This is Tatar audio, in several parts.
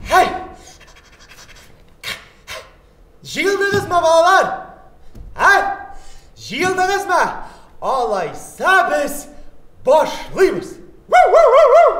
Һәй! Җыелдыгызмы, балалар? Ә? Җыелдыгызмы? Алайса без башлыйбыз. Тагын авыл!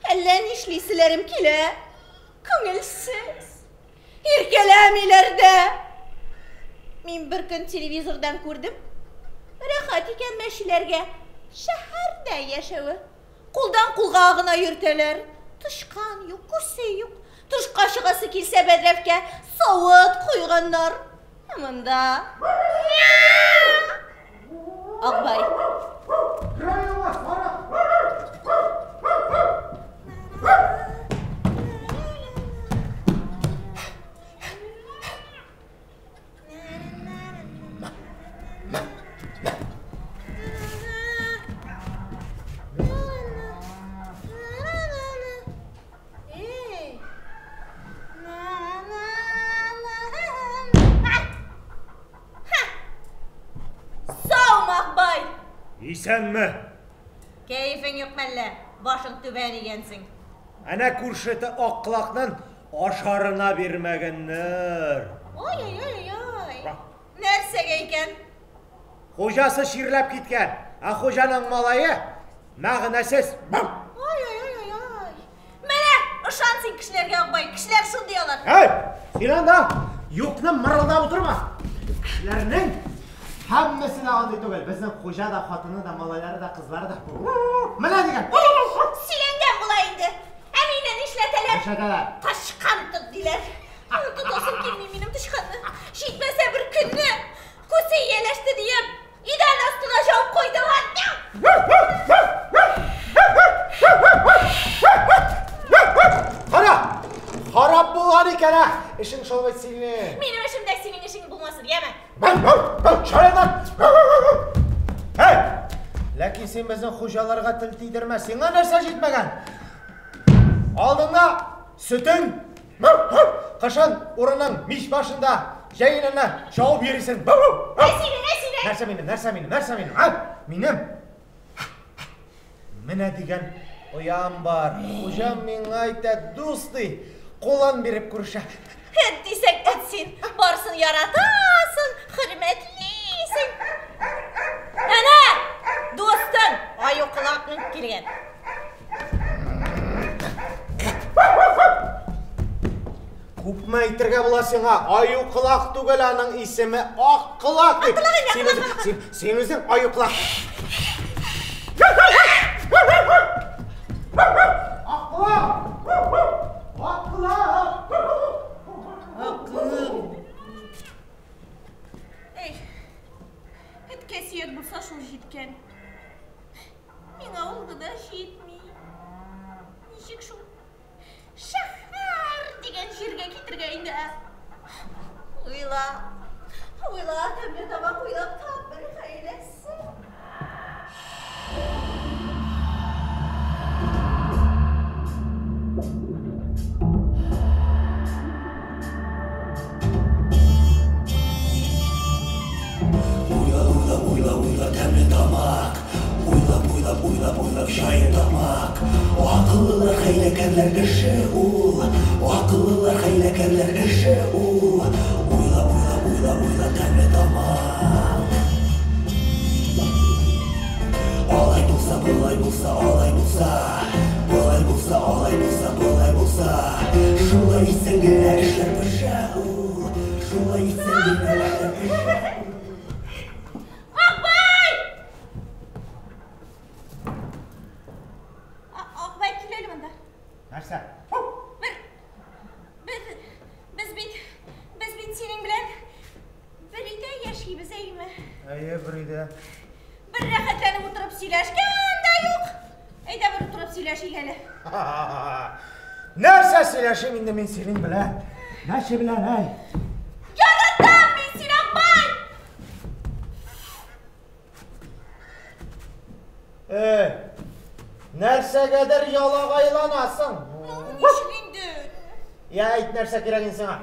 Әллә нишлиселәрем килә. Күңелсез. Иркәләмиләр дә. Мин бер көн телевизордан күрдем. Рәхәт икән мәчеләргә шәһәрдә яшәве. Кулдан кулга гына йөртәләр. Тычкан юк, күсе юк. Тышка чыгасы килсә бәдрәфкә савыт куйганнар. Ә монда Акбай. Саумы, Акбай! Исәнме? Кәефең юк мәллә? Башың түбән игәнсең. Әнә күрше Акколакның ашарына бирмәгәннәр. Ой-ой-ой-ой. Нәрсәгә икән? Хуҗасы чирләп киткән, ә хуҗаның малае мәгънәсез. Ой-ой-ой-ой. Менә, ышан син кешеләргә, Акбай. Кешеләр шундый алар. Әй, син анда юкны мырылдап утырма. Кешеләрнең һәммәсе дә андый түгел. Безнең хуҗа да, хатыны да, малайлары да, кызлары да. Менә дигән. Сөйләнгән була инде. Ә мине нишләтәләр? Нишләтәләр? Тычкан тот диләр. Тотасым килми минем тычканны. Җитмәсә бер көнне күсе ияләште диеп, идән астына җавып куйдылар. Кара! Харап булган икән, ә! Эшең шул бит синең. Минем эшем дә синең эшең булмасын, яме. Шаяннан! Һәй! Ләкин син безнең хуҗаларга тел тидермә. Сиңа нәрсә җитмәгән? Алдыңда сөтең, кышын урының мич башында, җәен әнә чабып йөрисең. Ә синең, ә синең? Нәрсә минем, нәрсә минем, нәрсә минем, а? Минем. Менә дигән оям бар. Хуҗам миңа әйтә, дус ди, кулын биреп күрешә. Эт дисәң, эт син. Барысын яратасың, хөрмәтлисең. Әнә, дустың аю колакның килгән. Күпме әйтергә була сиңа? Аю колак түгел, аның исеме Ак колак дип. Син үзең, син, син үзең аю колак. Ак колак! Ак колак! Акылым. Эй, эткә сөяк булса шул җиткән. Миңа ул гына җитми. Ничек шул шәһәр дигән җиргә китергә инде, ә? Уйла, уйла, тәмле тамак уйлап тап бер хәйләсен. Уйлап, уйлап, уйлап җаен тапмак. Акыллылар, хәйләкәрләр эше ул. Акыллылар, хәйләкәрләр эше ул. Уйлап, уйлап, уйлап, уйлап тәмле тамак. Алай булса, болай булса, алай булса. Болай булса, алай булса, болай булса. Шулай итсәң генә эшләр пешә ул. Шулай итсәң генә эшләр пешә. Акбай! Акбай, кил әле монда. Нәрсә? Бер, без, без бит синең белән бер өйдә яшибез, әйме? Әйе, бер өйдә. Бер рәхәтләнеп утырып сөйләшкән дә юк. Әйдә бер утырып сөйләшик әле. Нәрсә сөйләшим инде мин синең белән? Нәрсә белән, әй? Яратам мин сине, Акбай! Эй, нәрсәгәдер ялагайланасың? Ничек инде? Я, әйт, нәрсә кирәк инде сиңа?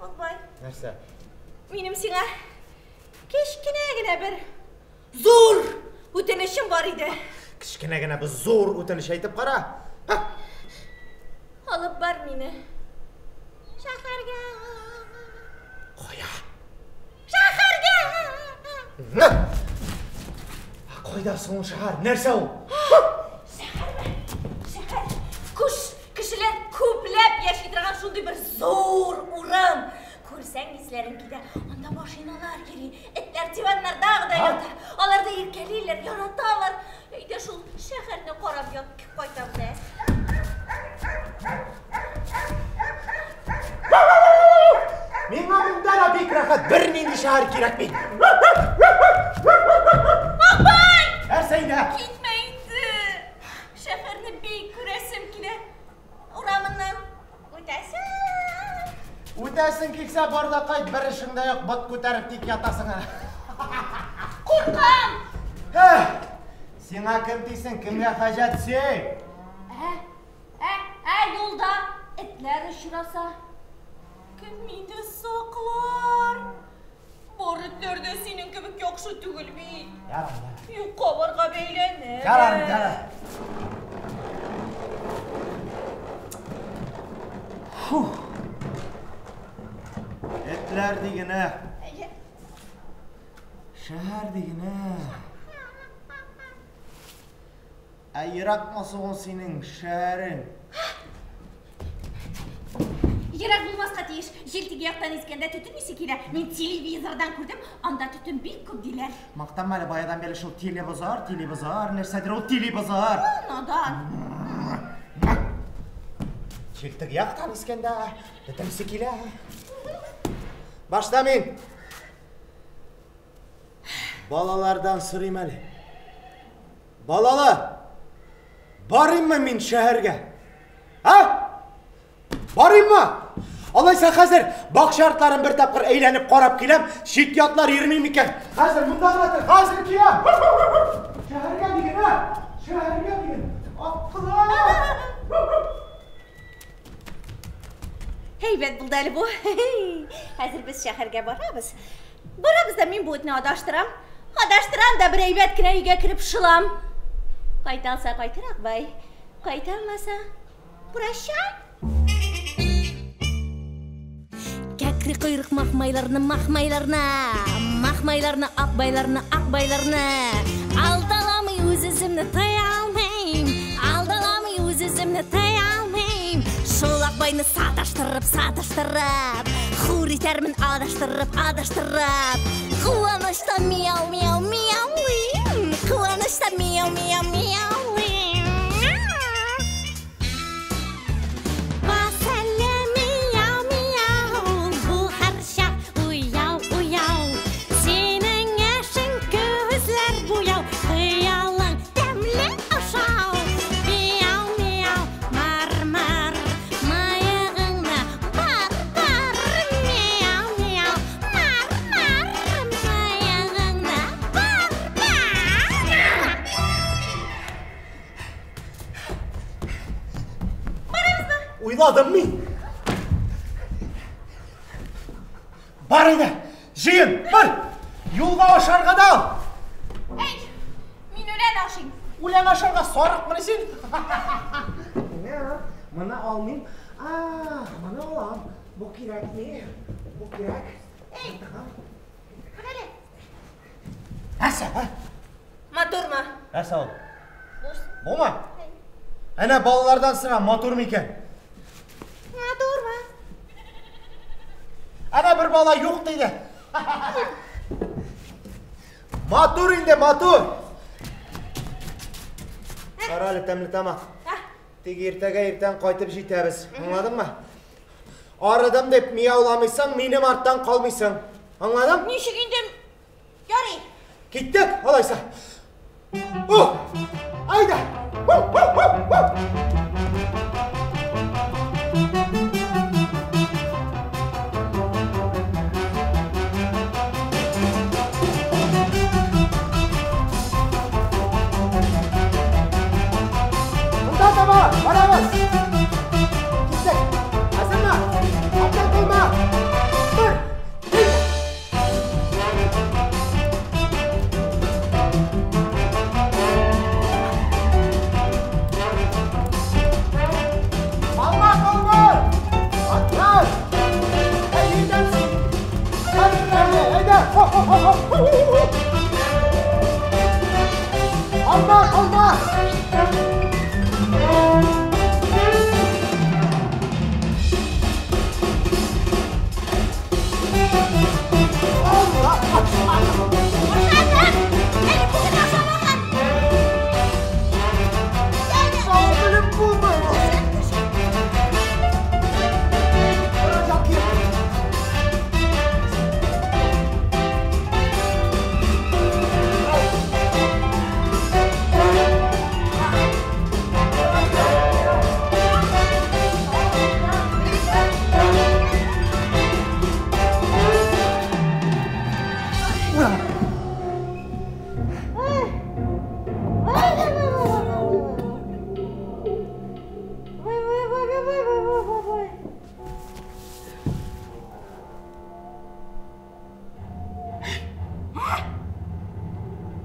Акбай, Нәрсә? минем сиңа кечкенә генә бер зур үтенечем бар иде. Кечкенә генә бер зур үтенеч әйтеп кара. Һа. Алып бар мине шәһәргә. Кая? Шәһәргә! На! Кайда соң ул шәһәр? Нәрсә ул? Шәһәрме? Шәһәр. Күш, кешеләр күпләп яши торган шундый бер зур урын. Күрсәң исләрең китә. Анда машиналар йөри, этләр диваннарда гына ята. Алар да иркәлиләр, яраталар. Әйдә шул шәһәрне карап ятып кайтам да. Миңа монда да бик рәхәт, бернинди шәһәр кирәкми. Акбай! Нәрсә инде? Китмә инде. Шәһәрне бик күрәсем килә. Урамыннан үтәсем. Үтәсең килсә, бар да кайт, бер эшең дә юк, бот күтәреп тик ятасың әле. Куркам! Һә, сиңа кем тисен, кемгә хаҗәт син? Ә, юлда этләр очраса, кем мине саклар? Бар этләр дә синең кебек яхшы түгел бит. Ярар, ярар. Юкка барга бәйләнә. Ярар, ярар. Фух. Этләр дигәне, Әйе. шәһәр дигәне. Ә еракмы соң ул синең шәһәрең? Ерак булмаска тиеш. Җил теге яктан искәндә төтен исе килә. Мин телевизордан күрдем, анда төтен бик күп диләр. Мактанма әле, баядан бирле шул телевизор, телевизор, нәрсәдер ул телевизор. Надан. Җил теге яктан искәндә төтен исе килә. Башта мин балалардан сорыйм әле. Балалар, барыйммы мин шәһәргә? Ә? Барыйммы? Алайса хәзер бакча артларын бер тапкыр әйләнеп карап киләм, чит ятлар йөрми микән? Хәзер монда гына тор, хәзер киләм. Шәһәргә диген, ә? Шәһәргә диген. Аккыла! Әйбәт булды әле бу. Хәзер без шәһәргә барабыз. Барабыз да мин бу этне адаштырам. Адаштырам да бер әйбәт кенә өйгә кереп шылам. Кайта алса кайтыр Акбай. Кайта алмаса, прощай. Кәкре койрык махмайларны, махмайларны, махмайларны, акбайларны, акбайларны. Алдаламый үз-үземне тыя алмыйм. Алдаламый үз-үземне тыя алмыйм. Шул акбайны саташтырып, саташтырып, хур итәрмен адаштырып, адаштырып. Куаныштан мияу, мияу, мияулыйм. Куаныштан мияу, мияу, мияулыйм. Басәле мияу, мияу, бу һәрчак уяу, уяу. Синең эшең күзләр буяу, хыялың тәмле ашау. Мияу, мияу, мар-мар, мыегыңны бар-бар. Мияу, мияу, мар-мар, мыегыңны бар-бар. Барабызмы? Уйладым мин. Бар иде. Җыен, бар. Юлга ашарга да ал. Әй, мин үлән ашыйм. Үлән ашарга сарыкмыни син? Моны алмыйм. А, моны алам. Бу кирәкми. Бу кирәк. Әй. Карале. Нәрсә? Матурмы? Нәрсә ул? Бумы? Әнә балалардан сора, матур микән? Матурмы? Әнә бер бала юк диде. Матур инде, матур. Карале, тәмле тамак. Тик иртәгә иртән кайтып җитәбез. Аңладыңмы? Арыдым дип мияуламыйсың, минем арттан калмыйсың. Аңладың? Ничек инде? Ярый. Киттек, алайса. О! Айда! Монда таба, барабыз. Киттек. Әзерме? Арттан калма. Бер, ике. Калма, калма! Атлар! Әй, әйдә! Әйдә! Алма, алма! Алма! Ашадым! Әле бүген ашамаган. Сау белеп булмый.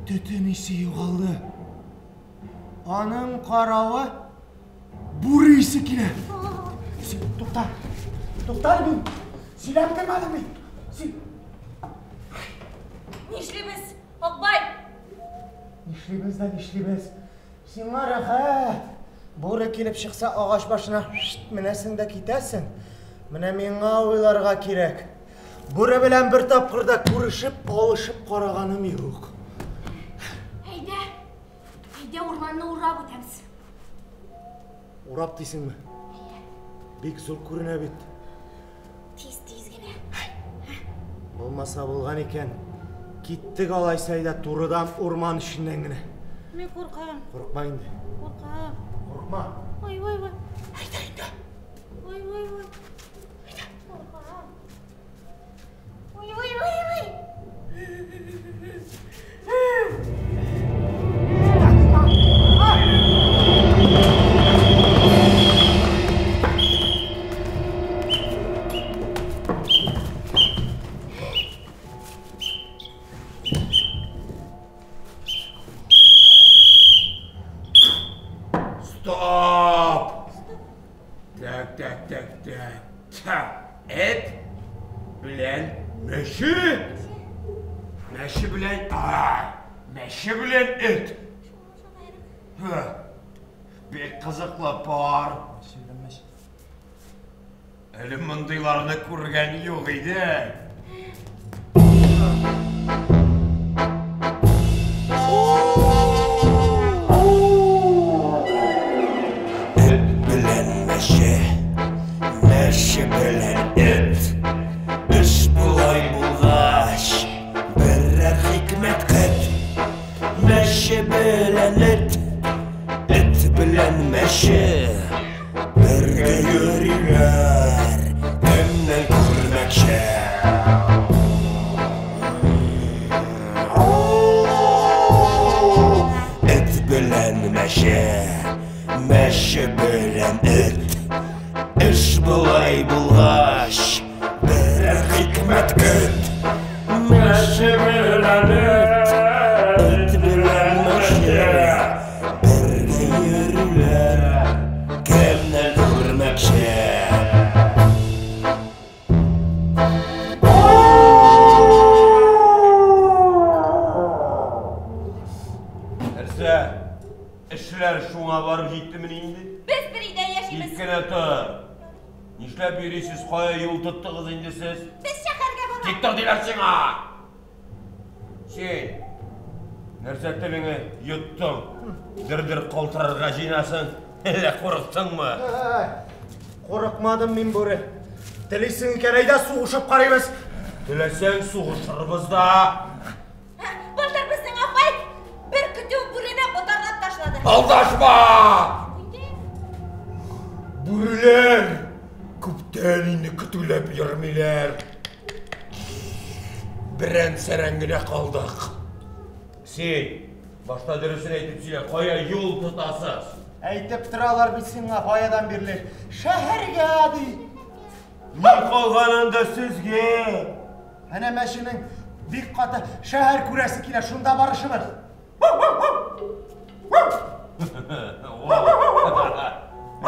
Төтен исе югалды. Аның каравы бүре исе килә. Син тукта. Тукта мин. Сөйләп тормадым мин. Син Нишлибез, Акбай? Нишлибез дә нишлибез? Сиңа рәхәт. Бүре килеп чыкса, агач башына менәсең дә китәсең. Менә миңа уйларга кирәк. Бүре белән бер тапкыр да күрешеп, алышып караганым юк. Әйдә, әйдә урманны урап үтәбез. Урап дисеңме? Бик зур күренә бит. Тиз-тиз генә. Булмаса булган икән. Киттек алайса әйдә турыдан урман эченнән генә. Мин куркам, Куркма инде. куркам. Куркма. Ой, ой, ой. Әйдә инде. Ой, ой, ой. Куркам. Ой, ой, ой, ой. Стоп! Так, так, так, так. Так. Эт белән мәче. Мәче белән мәче белән эт. Һы. Бик кызыклы пар. Әле мондыйларны күргән юк иде. Эт белән мәче, мәче белән эт. Эш болай булгач, берәр хикмәт көт. Мәче белән эт, эт белән мәче. Бергә йөриләр, кемнән күрмәкче. Эт белән мәче, мәче белән эт. Эш болай булгач, берәр хикмәт көт. Мәче белән Бүреләр кемне күрмәкче? Нәрсә? Эшләр шуңа барып җиттемени инде? Без бер өйдә яшибез. Тик кенә тор. Нишләп йөрисез, кая юл тоттыгыз инде сез? Без шәһәргә барабыз. Тик тор диләр сиңа! Син нәрсә телеңне йоттың? Дер-дер калтырарга җыенасың. Әллә курыктыңмы? Курыкмадым мин, бүре. Телисең икән, әйдә сугышып карыйбыз. Теләсәң сугышырбыз да. Былтыр безнең апай бер көтү бүрене ботарлап ташлады. Алдашма! Бүреләр күптән инде көтүләп йөрмиләр. Берән-сәрән генә калдык. Син башта дөресен әйтеп сөйлә, кая юл тотасыз? Әйтеп торалар бит сиңа баядан бирле. Шәһәргә ди. Ни калган анда сезгә? Әнә мәченең бик каты шәһәр күрәсе килә, шунда барышыбыз.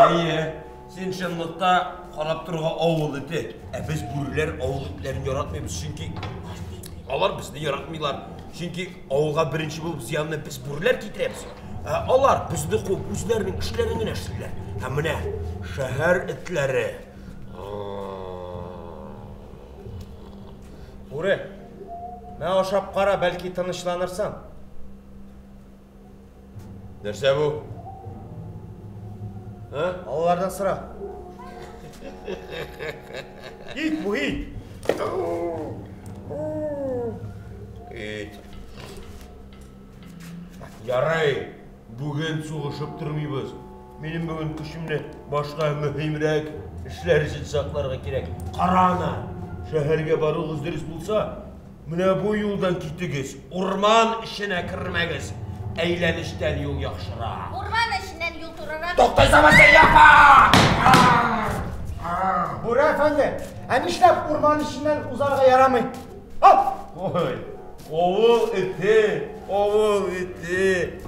Әйе, син чынлыкта карап торырга авыл эте. Ә без бүреләр авыл этләрен яратмыйбыз, чөнки алар безне яратмыйлар. Чөнки авылга беренче булып зыянны без бүреләр китерәбез. Ә алар безне куып үзләренең эшләрен генә эшлиләр. Һәм менә шәһәр этләре. Бүре, мә ашап кара, бәлки тынычланырсың. Нәрсә бу? Ә? Алардан сора. Ит бу, ит. Ит. Ярый, бүген сугышып тормыйбыз. Минем бүген көчемне башка мөһимрәк эшләр өчен сакларга кирәк. Кара аны, шәһәргә баруыгыз дөрес булса, менә бу юлдан китегез, урман эченә кермәгез. Әйләнештән юл яхшырак. Урман эченнән юл турырак. Туктайсың, син япа! Бүре әфәнде, ә нишләп урман эченнән узарга ярамый? Ал! Ой, авыл эте, авыл эте.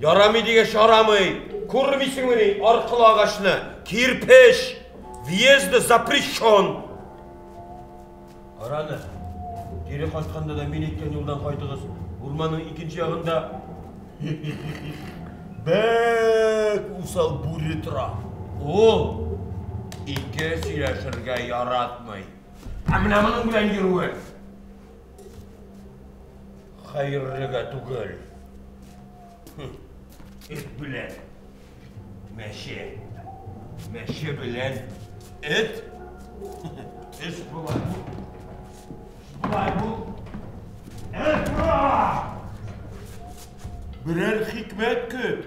Ярамый дигәч ярамый. Күрмисеңмени аркылы агачны? Кирпеч. Въезд запрещен. Араны. Кире кайтканда да мин әйткән юлдан кайтыгыз. Урманның икенче ягында бик усал бүре тора. Ул ике сөйләшергә яратмый. Ә менә моның белән йөрүе хәерлегә түгел. Эт белән мәче. Мәче белән эт. Эш болай. Болай бу. Эт була! Берәр хикмәт көт.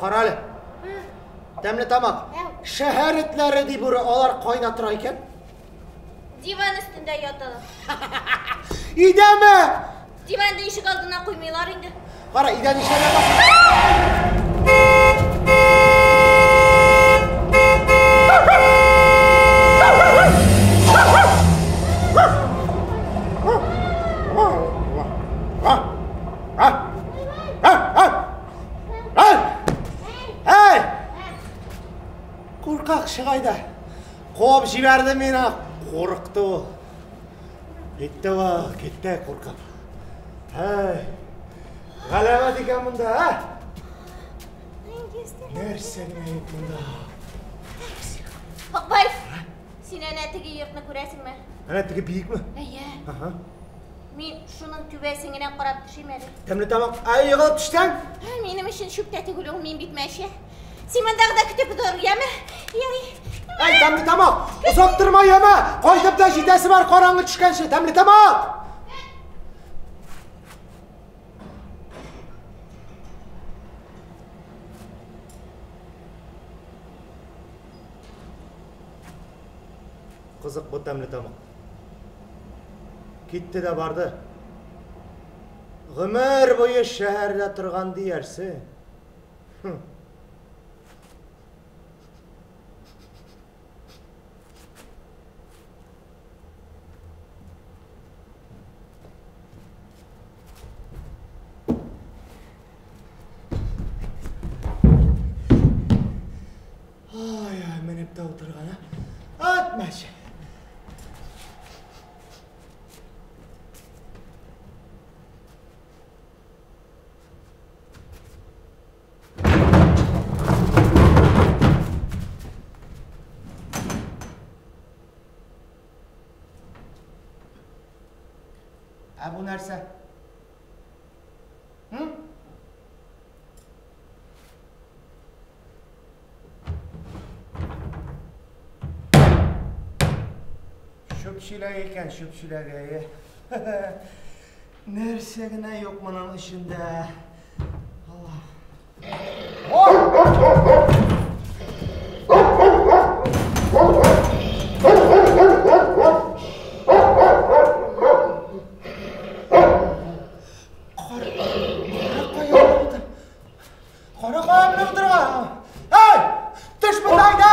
Кара әле. Тәмле тамак. Шәһәр этләре ди бүре, алар кайда тора икән? Диван өстендә яталар. Өйдәме? Диванны ишек алдына куймыйлар инде. Кара, өйдә нишләп ятасың? Эй! Куркак чыгайда. Куып җибәрде мине. Курыкты ул. Китте ул, китте куркып. Һәй. Галәмәт икән монда, ә? Нәрсә генә юк монда. Син әнә теге йортны күрәсеңме? Әнә теге биекме? Әйе. Ага. Мин шуның түбәсен генә карап төшим әле. Тәмле тамак. Ай, егылып төштең? Минем өчен чүп тә түгел ул, мин бит мәче. Син монда гына көтеп тор, яме? Ярый. Әй, тәмле тамак! Озак торма, яме! Кайтып та җитәсе бар караңгы төшкәнче, тәмле тамак! Кызык бу тәмле тамак. Китте дә барды. Гомер буе шәһәрдә торган диярсең. Хм. Ай, ай, менеп тә утырган, а? Ат мәче. Ә бу нәрсә? Хм? Чүп чиләге икән, чүп чиләге, әйе. Нәрсә генә юк моның эчендә. Алла. Кара кая менеп утырган? Эй! Төш монда әйдә!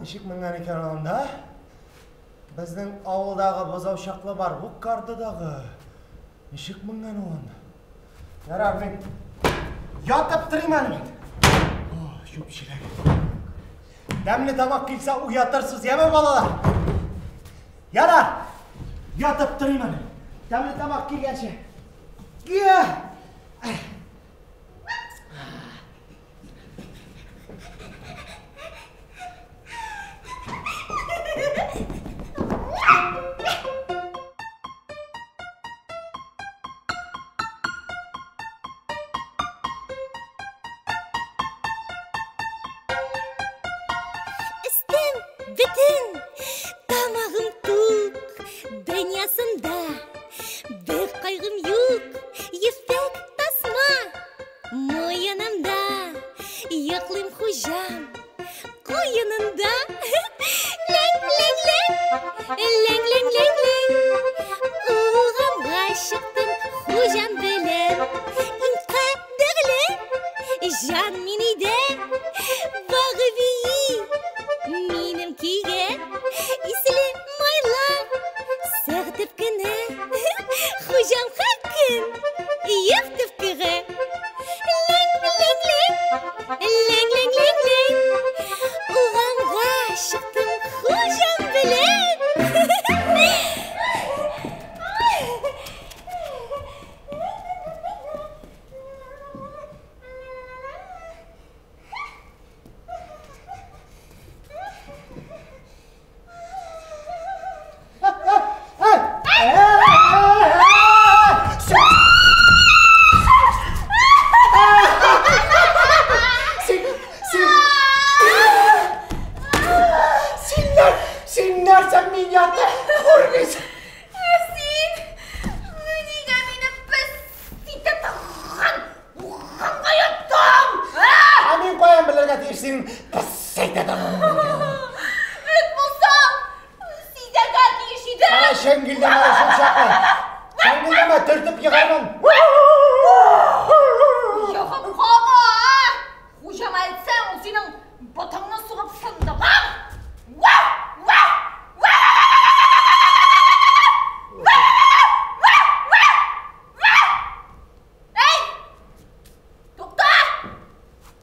Ничек менгән икән ул анда? Безнең авылдагы бозау чаклы бар бу кардыдагы. Ничек менгән ул анда? Ярар, мин ятып торыйм әле мин. О, чүп чиләге. Тәмле тамак килсә уятырсыз, яме балалар? Ярар, ятып торыйм әле. Тәмле тамак килгәнче. Я! Өстем бөтен, тамагым тук, дөньясында бер кайгым юк, ефәк тасма муенымда, йоклыйм хуҗам куенында. Ләң-ләң-ләң, ләң-ләң-ләң-ләң, урамга чыктым хуҗам белән. Иң кадерле җан мин өйдә, багы бии минем көйгә, исле майлар сәртеп кенә, хуҗам һәр көн йөртеп керә. Ләң-ләң-ләң, ләң-ләң-ләң-ләң, урамга чыктым хуҗам белән. Син, син, син, син нәрсә мин ятып күрмисең? Син нигә мине пес итә торган урынга яттың? Ә мин каян белергә тиеш синең пес әйтә торган? Эт булсаң, сизәргә тиеш идең. Ана чәңгелдәмә шул чаклы. Чәңгелдәмә, төртеп егармын. Ягып кага! Хуҗам әйтсәң, ул синең ботыңны сугып сындырыр. Вау! Вау! Әй! Тукта!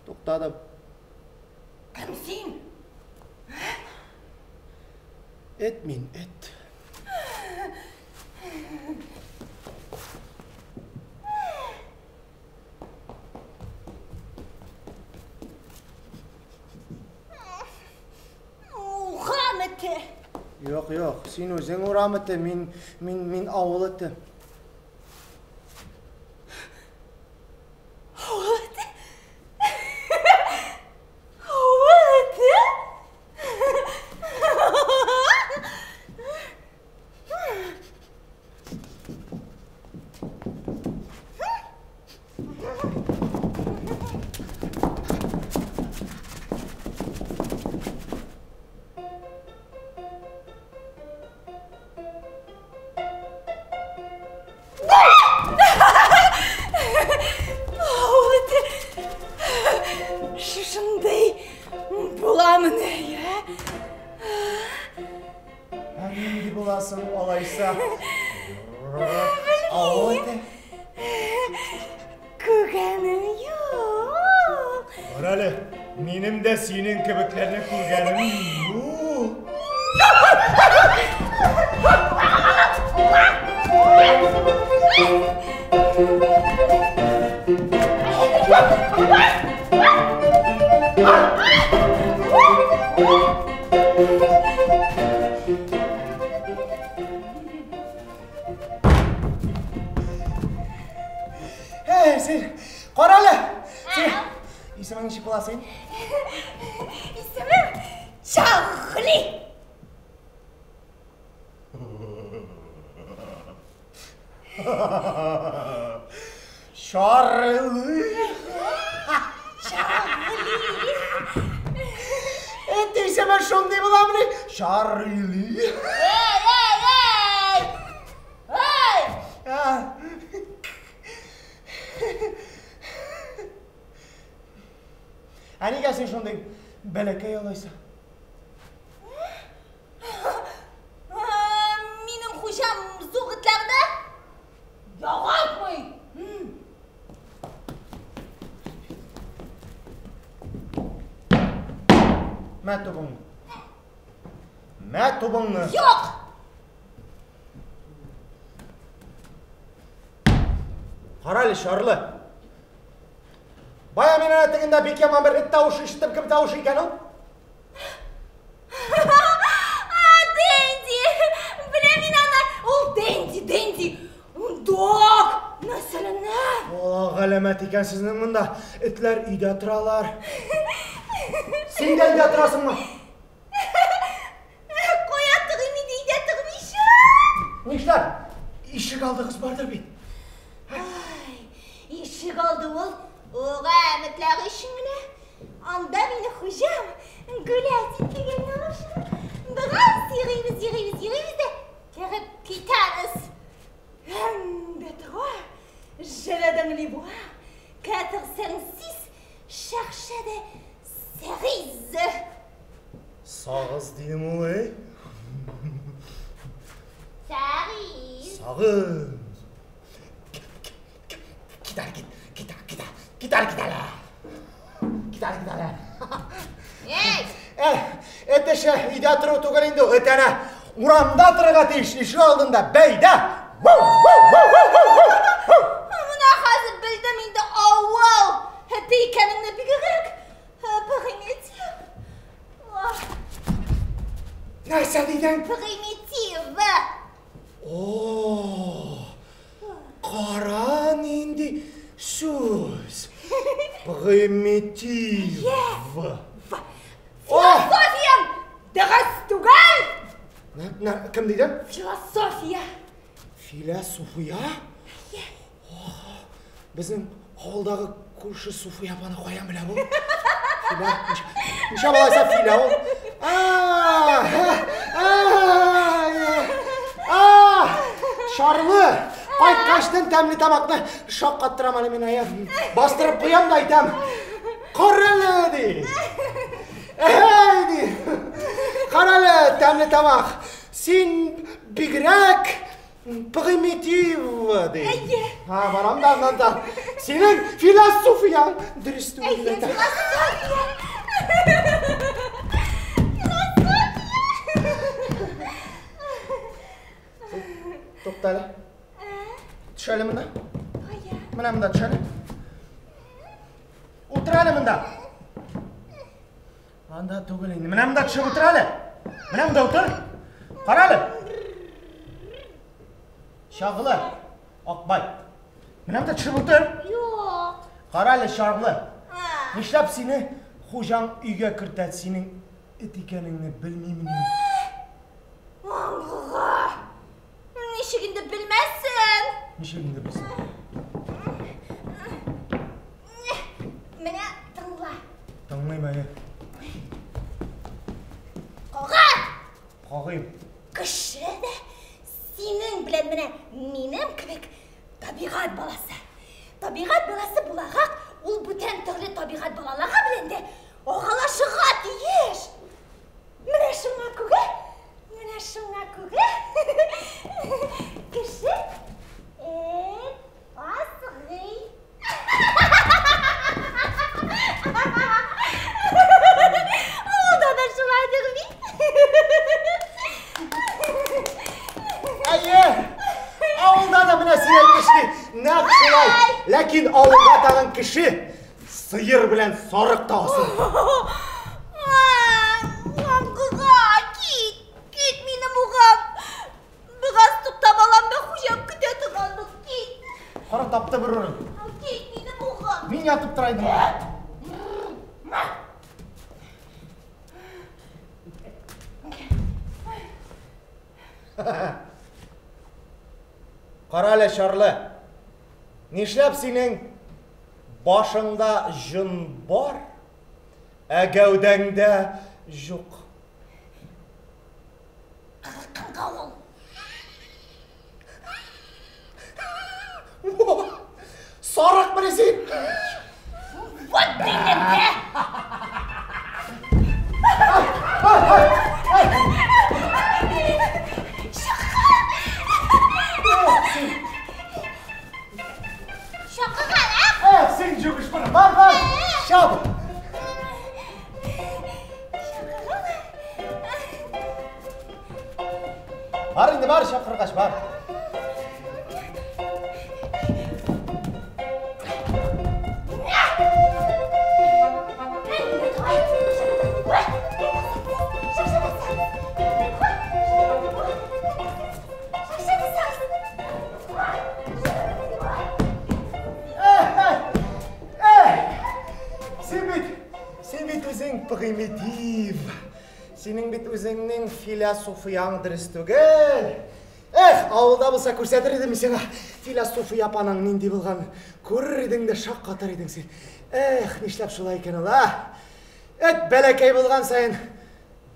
Туктадым. Кем син? Эт мин, эт. Син үзең урам эте, мин авыл эте. Авыл эте? Авыл эте? Авыл эте шушындый буламыни, ә? Ә нинди буласың алайса? Авыл эте? Күргәнем юк. Бар әле, минем дә синең кебекләрне күргәнем юк. Эй, син, кара әле! Син, исемең ничек була син? Исемем Чагли. Чарлы. Эт исеме шундый буламыни? Чарли. Эй, эй, эй! Эй! А. Ә нигә син шундый бәләкәй алайса? Минем хуҗам зур этләрне яратмый. Мә тубыңны. Мә тубыңны. Юк! Кара әле, Чарлы. Бая мин әнә тегендә бик яман бер эт тавышы ишеттем. Кем тавышы икән ул? Дэнди! Беләм мин аны. Ул Дэнди, Дэнди. Дог нәселеннән. О, галәмәт икән сезнең монда. Этләр өйдә торалар. Син дә өйдә торасыңмы? Кая торыйм инде, өйдә тормыйча. Нишләп? Ишек алдыгыз бардыр бит. Ай, ишек алды ул урам этләре өчен генә. Анда мине хуҗам гулять иткән алыша. Бераз йөрибез, йөрибез, йөрибез дә кереп китәбез. Un, deux, trois, je le donne les bois. 4, 5, 6, cherchez des cerises. Сагыз дидем ул, эй. Cerise. Сагыз. Китәр, кит, китәр, китәр, китәр, китәр. Китәр, китәр. Эй! Эт эше өйдә тору түгел инде, эт әнә урамда торырга тиеш, ишек алдында, бәйдә. Менә хәзер белдем инде авыл эте икәнеңне бигрәк примитив. Нәрсә дидең? Примитив. О, кара нинди сүз. Примитив. Философияң дөрес түгел. Кем дидең? Философия. Философия? Безнең авылдагы күрше Суфия апаны каян белә бу? Филя, ничә балайса филя ул? Шарлы, кайткачтын тәмле тамакны шаккаттырам әле мин ая. Бастырып куям да әйтәм. Карале ди. Әй ди. Карале тәмле тамак. Син бигрәк примитив ди. Әйе. Ha, барам да аннан да. Синең философияң дөрес түгел. Әйе, философия. Тукта әле. Төш әле монда. Кая? Менә монда төш әле. Утыр әле монда. Анда түгел инде. Менә монда төшеп утыр әле. Менә монда утыр. Кара әле. Чагылы, Акбай. Менә монда төшеп утыр. Юк. Кара әле, Чагылы. Нишләп сине хуҗаң өйгә кертә, синең эт икәнеңне белмимени? Аңгыга. Ничек инде белмәсен? Ничек инде белсен? Менә тыңла. Тыңлыйм әле. Кага! Кагыйм. Кеше дә синең белән менә минем кебек табигать баласы. Табигать баласы буларак, ул бүтән төрле табигать балалары белән дә аралашырга тиеш. Менә шуңа күрә, менә шуңа күрә кеше эт асрый. Авылда да шулайдыр бит. Әйе, авылда да менә син әйтмешли, нәкъ шулай. Ләкин авылда тагын кеше сыер белән сарык та асрый. Аңгыга, кит, кит минем угым. Бераз туктап алам да хуҗам көтә торгандыр, кит. Кара тапты бер урын. Кит минем угым. Мин ятып тора идем. Кара әле, Чарлы. Нишләп синең башыңда җон бар, ә гәүдәңдә юк? Кыркынга ул. Сарык менә син! Вот динем дә! Чакырган, ә? Син җүгеш бара, бар, бар! Чап! Бар инде, бар, чакыргач, бар. Син бит үзең примитив. Синең бит үзеңнең философияң дөрес түгел. Эх, авылда булса күрсәтер идем мин сиңа философия апаның нинди булганын. Күрер идең дә шаккатыр идең син. Эх, нишләп шулай икән ул, а? Эт бәләкәй булган саен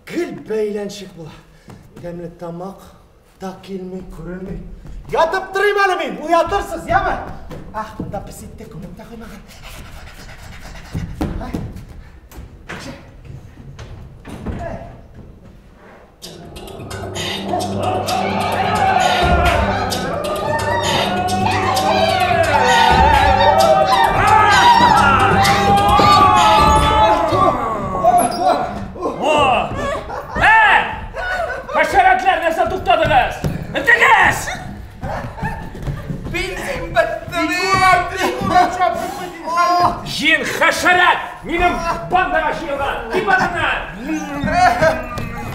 гел бәйләнчек була. Тәмле тамак та килми, күренми. Ятып торыйм әле мин, уятырсыз, яме? Ах, монда пес итте, күмеп тә куймаган. Хәшәрәтләр, нәрсә туктадыгыз? Беттегез! Бензин бетте. Җен хәшәрәт! Минем бандага җыелган! Кит бандаңнан!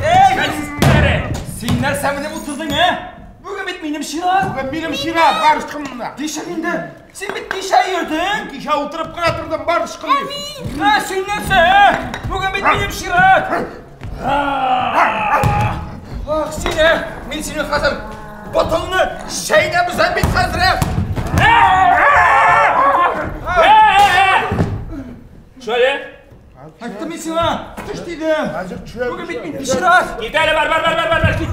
Эй! Син нәрсә менеп утырдың, ә? Бүген бит минем чират. Бүген минем чират, бар ычкын монда. Кичә инде. Син бит кичә йөрдең. Кичә утырып кына тордым, бар ычкын дим. Ә, син нәрсә, ә? Бүген бит минем чират. Ах, син, ә? Мин сине хәзер ботыңны чәйнәп өзәм бит хәзер, ә? Шулай. Әйттем мин сиңа, төш дидем. Хәзер төшәм. Бүген бит минем чират. Кит әле, бар, бар, бар, бар, бар, кит.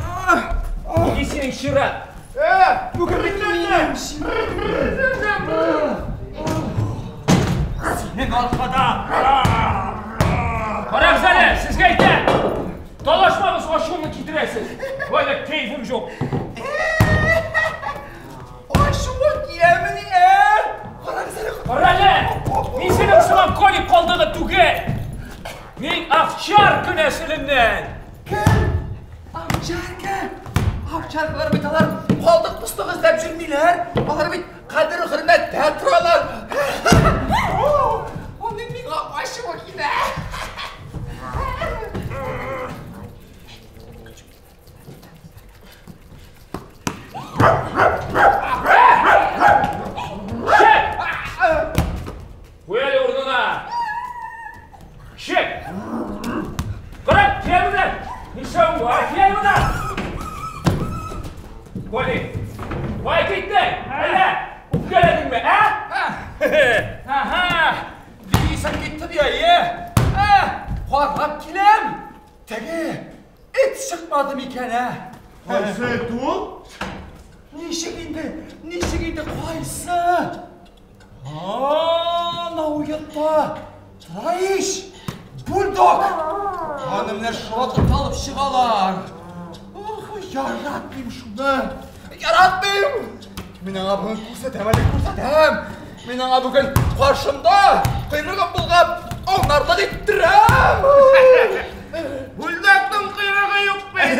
Ни синең чират? Бүген бит минем чират. Синең аркада. Карагыз әле, сезгә әйтәм. Талашмагыз, ачуымны китерәсез. Болай да кәефем юк. Ачуың киләмени, ә? Карагыз әле. Кара әле, мин синең сыман колик калдыгы түгел. Мин овчарка нәселеннән. Кем? Овчарка? Овчаркалар бит алар калдык постык эзләп йөрмиләр. Алар бит кадер хөрмәттә торалар. Аның миңа ачуы килә. Ана уятта. Тора ич. Бульдог. Аны менә шушы алып чыгалар. Ох, яратмыйм шуны. Яратмыйм. Мин аңа бүген күрсәтәм әле, күрсәтәм. Мин аңа бүген каршымда койрыгын болгап, аунарлык иттерәм. Бульдогның койрыгы юк бит.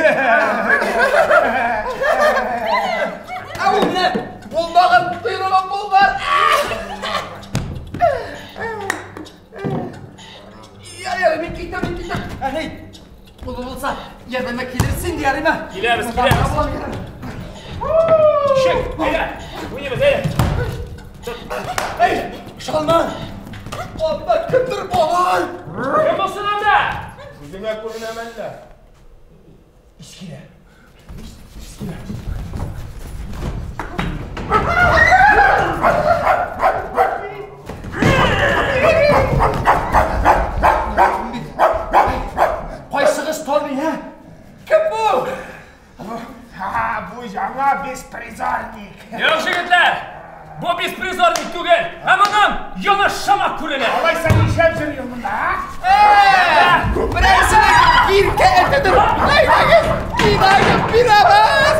Ә ул менә булмаган койрыгын болгар. Я, мин китәм, мин китәм. Әни, кулы булса, ярдәмгә килерсең диярме? Киләбез, киләбез. Шик, әйдә, уйныйбыз, әйдә. Эй, Шалман! Анда кемдер бар! Кем булсын анда? Үзеңә күренәме әллә? Искилә. Искилә. Кайсыгыз таный, ә? Кем бу? Ха, бу яңа беспризорник. Юк, егетләр, бу беспризорник түгел, ә моның яңа шамак күренә. Алайса нишләп йөри ул монда, а? Берәрсенең иркә этедер. Әйдәгез, әйдәгез, бирәбез.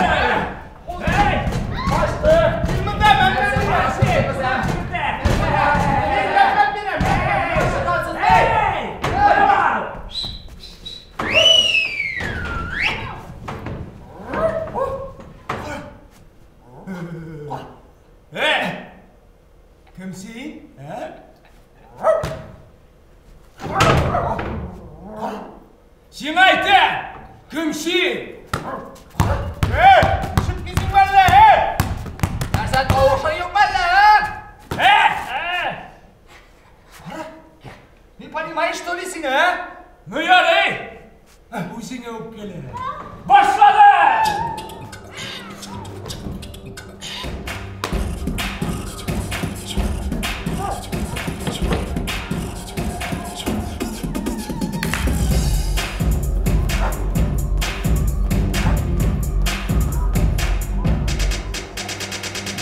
Эй, качты. Монда мен бирәм. Эй, бар. Эй, Кем син? Ә? Сиңа әйтәм, кем син? Эй, ишетмисеңме әллә, эй? Нәрсә тавышы юк әллә, ә? Эй, эй. Не понимаешь, что ли, син, ә? Ну ярый, Үзеңә үпкәлә. башлады.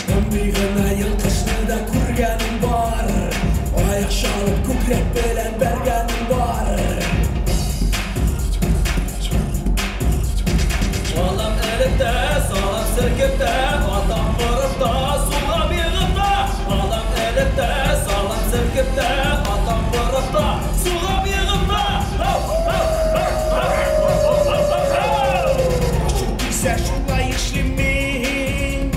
Мондый гына йолкышны да күргәнем бар. Аяк чалып күкрәк белән бәргәнем бар. Алам элеп тә, салам селкеп тә, атам борып та, суга биреп тә. Алам элеп тә, салам селкеп тә, атам борып та, суга биреп тә. Ау, ау, ау, ау, ау, ау, ау, ау. Ачу килсә шулай эшлим мин.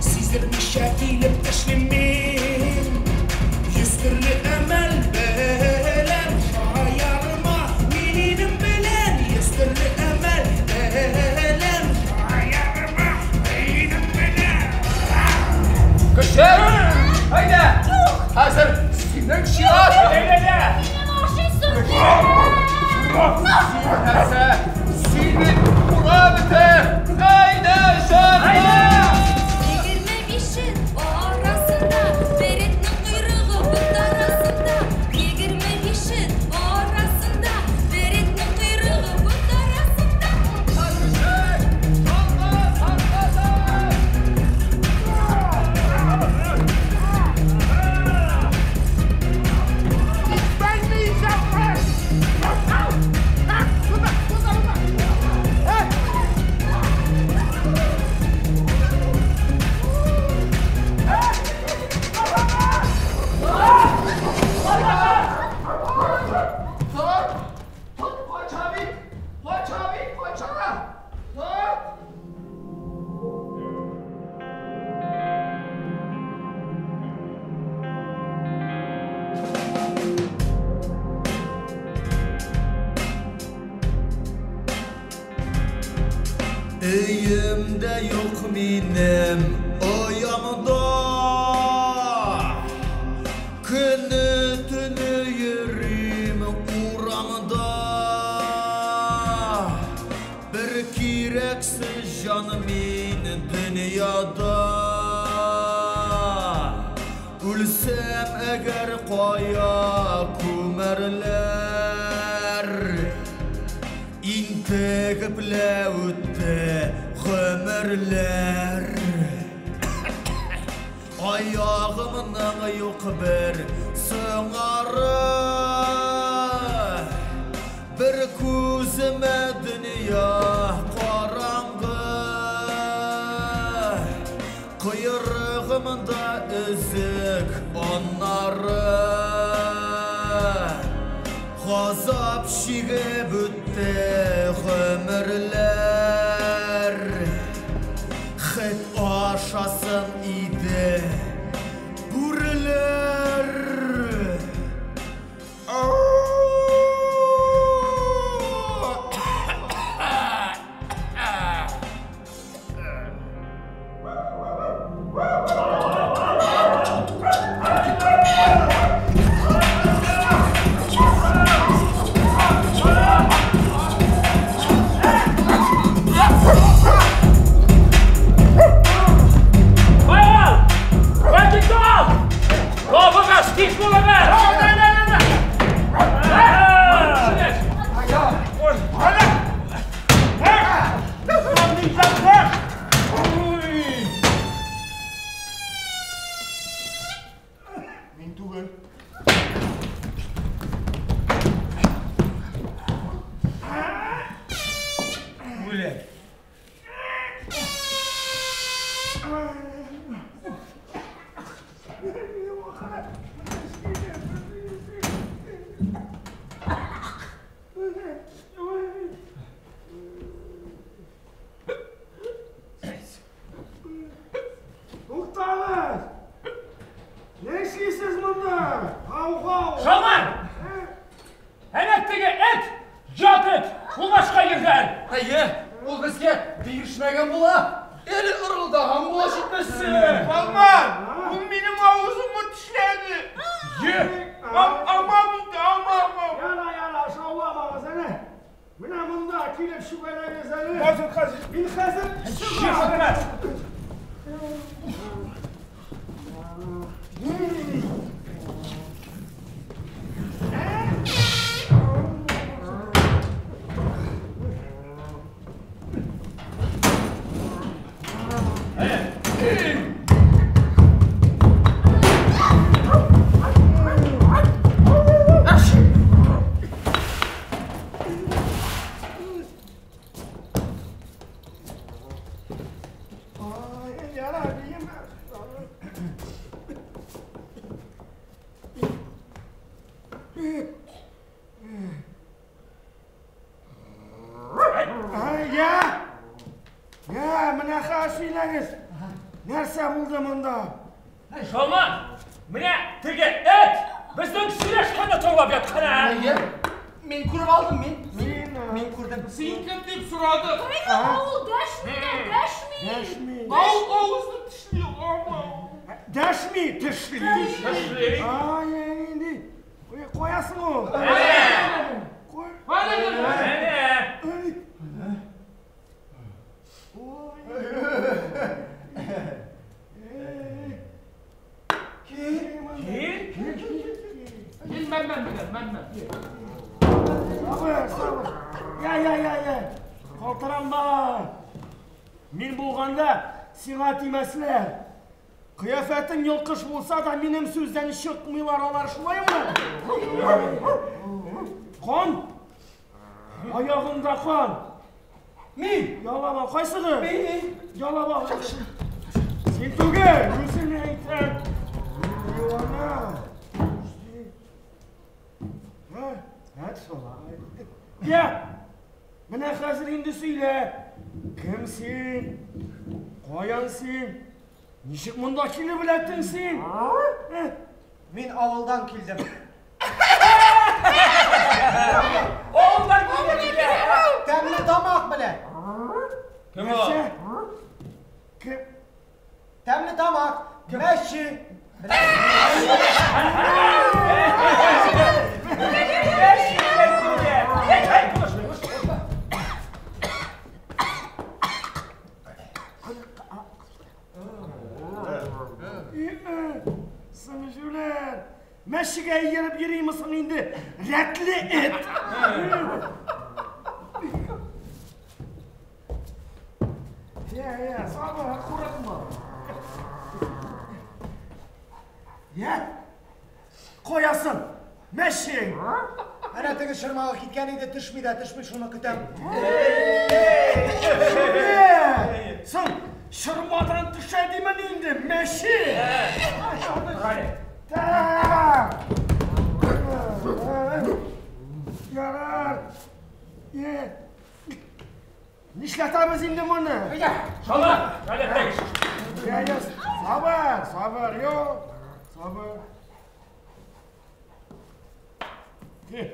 Сиздермичә килеп тешлим мин. Йөз төрле әмәл белән шаярма мин инем белән. Йөз төрле әмәл белән шаярма минем белән. Көчек! Әйдә! Хәзер синең чират! Әйдә, Мине ашыйсың. Нәрсә? Сине урап итә! Әйдә, җаным! 25 арасында бер этнең койрыгы бот арасында. 25 арасында бер этнең койрыгы бот арасында. Тот! Тот, кача бит! Кача бит, кача! Тот! Өемдә юк минем оямда. Көне төне йөрим урамда. Бер кирәксез җан мин дөньяда. Үлсәм әгәр кая күмәрләр. Интегеп лә үтте гомерләр. Аягымның юк бер сыңары, бер күземә дөнья караңгы, койрыгымда өзек аннары. Газап чигеп үтте гомерләр, хет ашасын иде бүреләр. Мин түгел. Үлә. Туктагыз! Нишлисез монда? Ау-ау! Шалман! Әнә теге эт! Ят эт! Ул башка йөргән! Әйе, ул безгә бирешмәгән була. Әле ырылдаган була җитмәсә. Шалман! Ул минем авызымны тешләде! Е! Амам инде, амам! Яра, яра, шауламагыз әнә! Менә монда килеп чүгәләгез әле! Хәзер, хәзер! Мин хәзер Җир! Я! Я, менә хәзер сөйләгез! Нәрсә булды монда? Шалман! Менә теге эт безнең сөйләшкәнне тыңлап яткан, ә? Әйе, мин күреп алдым, мин. Мин күрдем. Син кем дип сорады? Кайда ул дәшми дә, дәшми. Дәшми. Ау, авызны тешли, ау. Дәшми, тешли. Тешли. Ай, инде. Куясың ул. Куй. Әнә! Кил. Кил! Кил, мән-мән белән, мән-мән. Сабыр, сабыр. Я, я, я, я. Калтыранма. Мин булганда сиңа тимәсләр. Кыяфәтең йолкыш булса да минем сүздән чыкмыйлар алар, шулаймы? Кан! Аягыңда кан! Мин! Ялама, кайсыгы? Мин! Ялама. Син түгел, үзеңне әйтәм. Дивана. Һа, әт шулай. Я! Менә хәзер инде сөйлә. Кем син? Каян син? Ничек монда килеп эләктең син? Мин авылдан килдем. Авылдан килдем! Тәмле тамак белән. Кем ул? Кем? Тәмле тамак. Мәче. Соң җүләр. Мәчегә ияреп йөримесең инде? Рәтле эт. Я, сабыр, курыкма. Я? Каясың? Мәшең! Әнә теге чормага киткән иде, төшми дә төшми, шуны көтәм. Соң, чормадан төшә димен инде, мәше! Так! Ярар! Нишләтәбез инде моны? Шалар, гадәттәге. Сабыр, сабыр, юк, сабыр. Кил.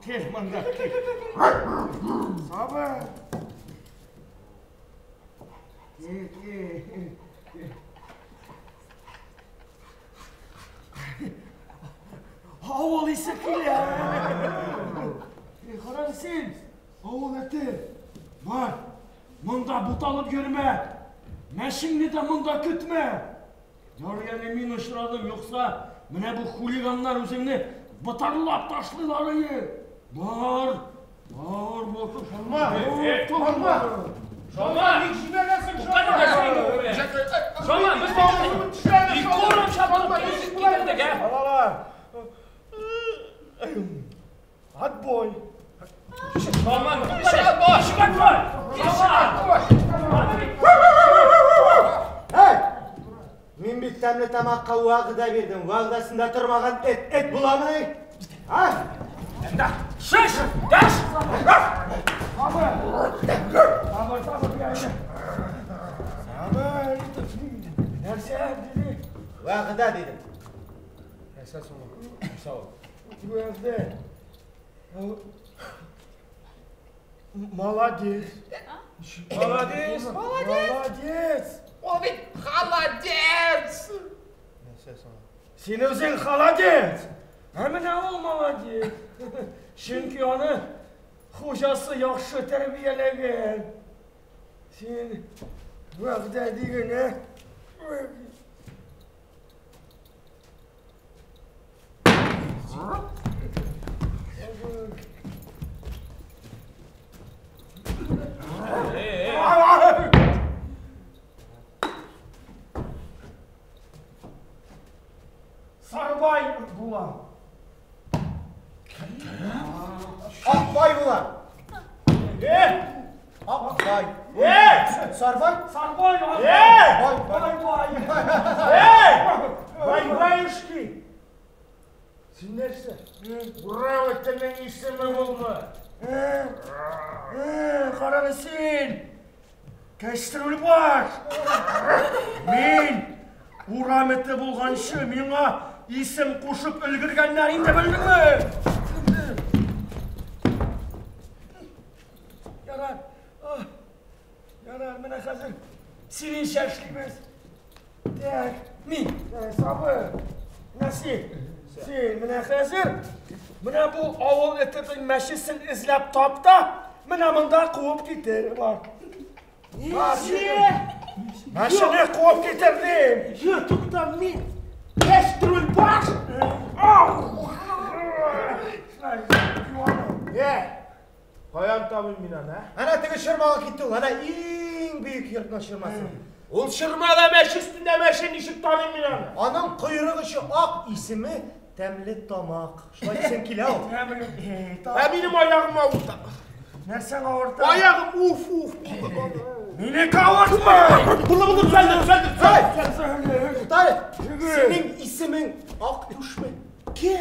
Кил монда, кил. Сабыр. Кил, кил. Авыл исе килә. Каран син, авыл эте. Бар, монда буталып йөрмә. Мәшеңне дә монда көтмә. Ярый әле мин очрадым, юкса менә бу хулиганнар үзеңне ботарлап ташлыйлар ие. Бар, бар, бар. Шалма, шалма. Шалма, ник җибәрәсең шалма? Шалма, без икорым чапып китердек, ә? Балалар. Отбой. Шалма, ишек отбой. Шалма. Эй! Мин бит тәмле тамакка вәгъдә бирдем. Вәгъдәсендә тормаган эт эт буламыни? А? Шиш! Даш! Сабыр! Сабыр, сабыр, сабыр. Нәрсә диде? Вәгъдә дидем. Нәрсә соң ул? Нәрсә ул? Вәгъдә. Молодец. Молодец. Молодец. Ул бит холодец. Нәрсә соң ул? Син үзең холодец. Ә менә ул молодец. Чөнки аны хуҗасы яхшы тәрбияләгән. Син вәгъдә диген, ә? Сарбай була. Акбай була. Акбай. Сарбай? Сарбай, Бай, бай, бай. Бай-баюшки. Син нәрсә? Урал этенең исеме булмы? Караны син. Кәстрүл баш. Мин урам эте булганчы миңа исем кушып өлгергәннәр инде, белдеңме? Ярар. Ярар, менә хәзер синеңчә эшлибез. Так, мин, сабыр. Менә син. Син менә хәзер менә бу авыл этенең мәчесен эзләп тап та, менә монда куып китер. Бар. Ничә? Мәчене куып китер дим. Юк, тукта, мин кәстрүл баш. Каян табыйм мин аны, ә? Әнә теге чормага китте ул, әнә иң бөек йортның чормасы. Ул чормада мәче өстендә мәче, ничек таныйм мин аны? Аның койрык очы ак, исеме тәмле тамак. Шулай дисәң килә ул. Ә минем аягым авырта. Нәрсәң авырта? Аягым уф-уф булды. Минеке авыртмый! Булды, булды, төзәлде, төзәлде, төзәлде. Туктале, синең исемең Актүшме? Ке?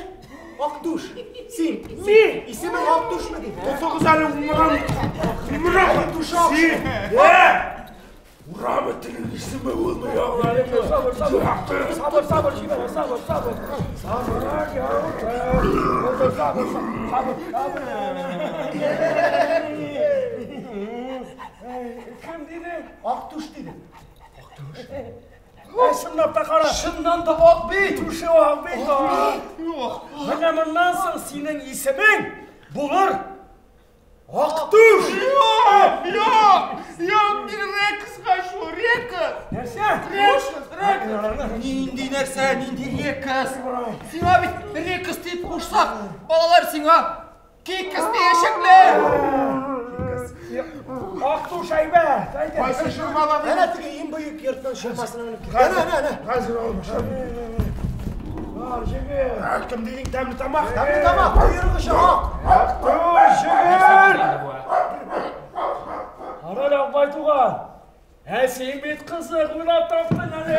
Актүш. Син, мин. Исемең Актүшме дим? Тотыгыз әле, умрам. Умрам. Син. Урам этенең исеме булмый. Сабыр, сабыр. Сабыр, сабыр, җибәрә, сабыр, сабыр. Сабыр, сабыр, сабыр, сабыр, сабыр. Кем диде? Актүш диде. Актүш. Чынлап та кара. Чыннан да ак бит. Түше ак бит. Менә моннан соң синең исемең булыр Актүш. Юк, юк, юк, мин Рекска шу, Рекс. Нәрсә? Рекс, Рекс. Нинди нәрсә, нинди Рекс? Сиңа бит Рекс дип кушсак, балалар сиңа Кикс диячәкләр. Ак Актуш әйбәт. Әйдә. Кайсы чормада? Әнә теге иң бөек йортның чормасына менеп кит. Әнә, әнә, әнә. Хәзер алып. Бар, җегет. Кем дидең, тәмле тамак? Тәмле тамак, койрыгы ак. Актуш, җегет. Арал Акбай туган. Ә син бит кызык уйлап таптың әле, ә?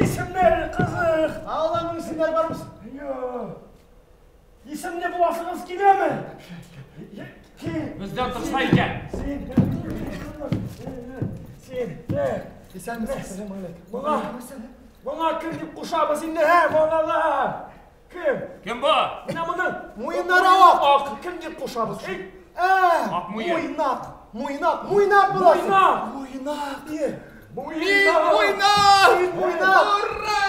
Исемнәре кызык. Аларның исемнәре бармы? Юк. Исемле буласыгыз киләме? Кил. Бездән торса икән. Син. Син. Исәнмесез, сәлам алейкум. Моңа, моңа кем дип кушабыз инде, ә, балалар? Кем? Кем бу? Менә моның Муеннары ак. Ак, кем дип кушабыз? Эй, Ә, Ак муен. Муйнак, муйнак, муйнак буласың. Муйнак. Муйнак. Е. Мин Муйнак! Син Муйнак. Ура!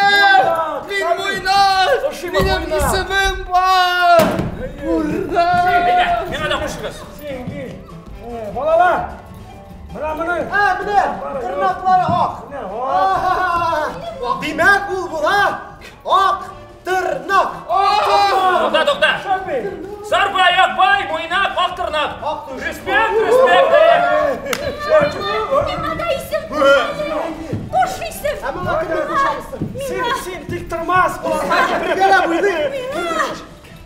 Муйнак! Мин Муйнак! Ошыймы Минем Муйнак? исемем бар! Ура! Әйдә, миңа да кушыгыз. Син кил. Балалар, менә моны. Ә, менә, тырнаклары ак. Менә, ак. Аһ. Димәк, ул була ак тырнак. Тукта, тукта. Шәби. Сарбай, Акбай, Муйнак, Ак тырнак. Ак тырнак. Респект, респект. Миңа да исем куш әле. Куш исем. Ә моңа кемне кушабыз? Син, син тик тормас, балалар. Бергәләп уйлыйк.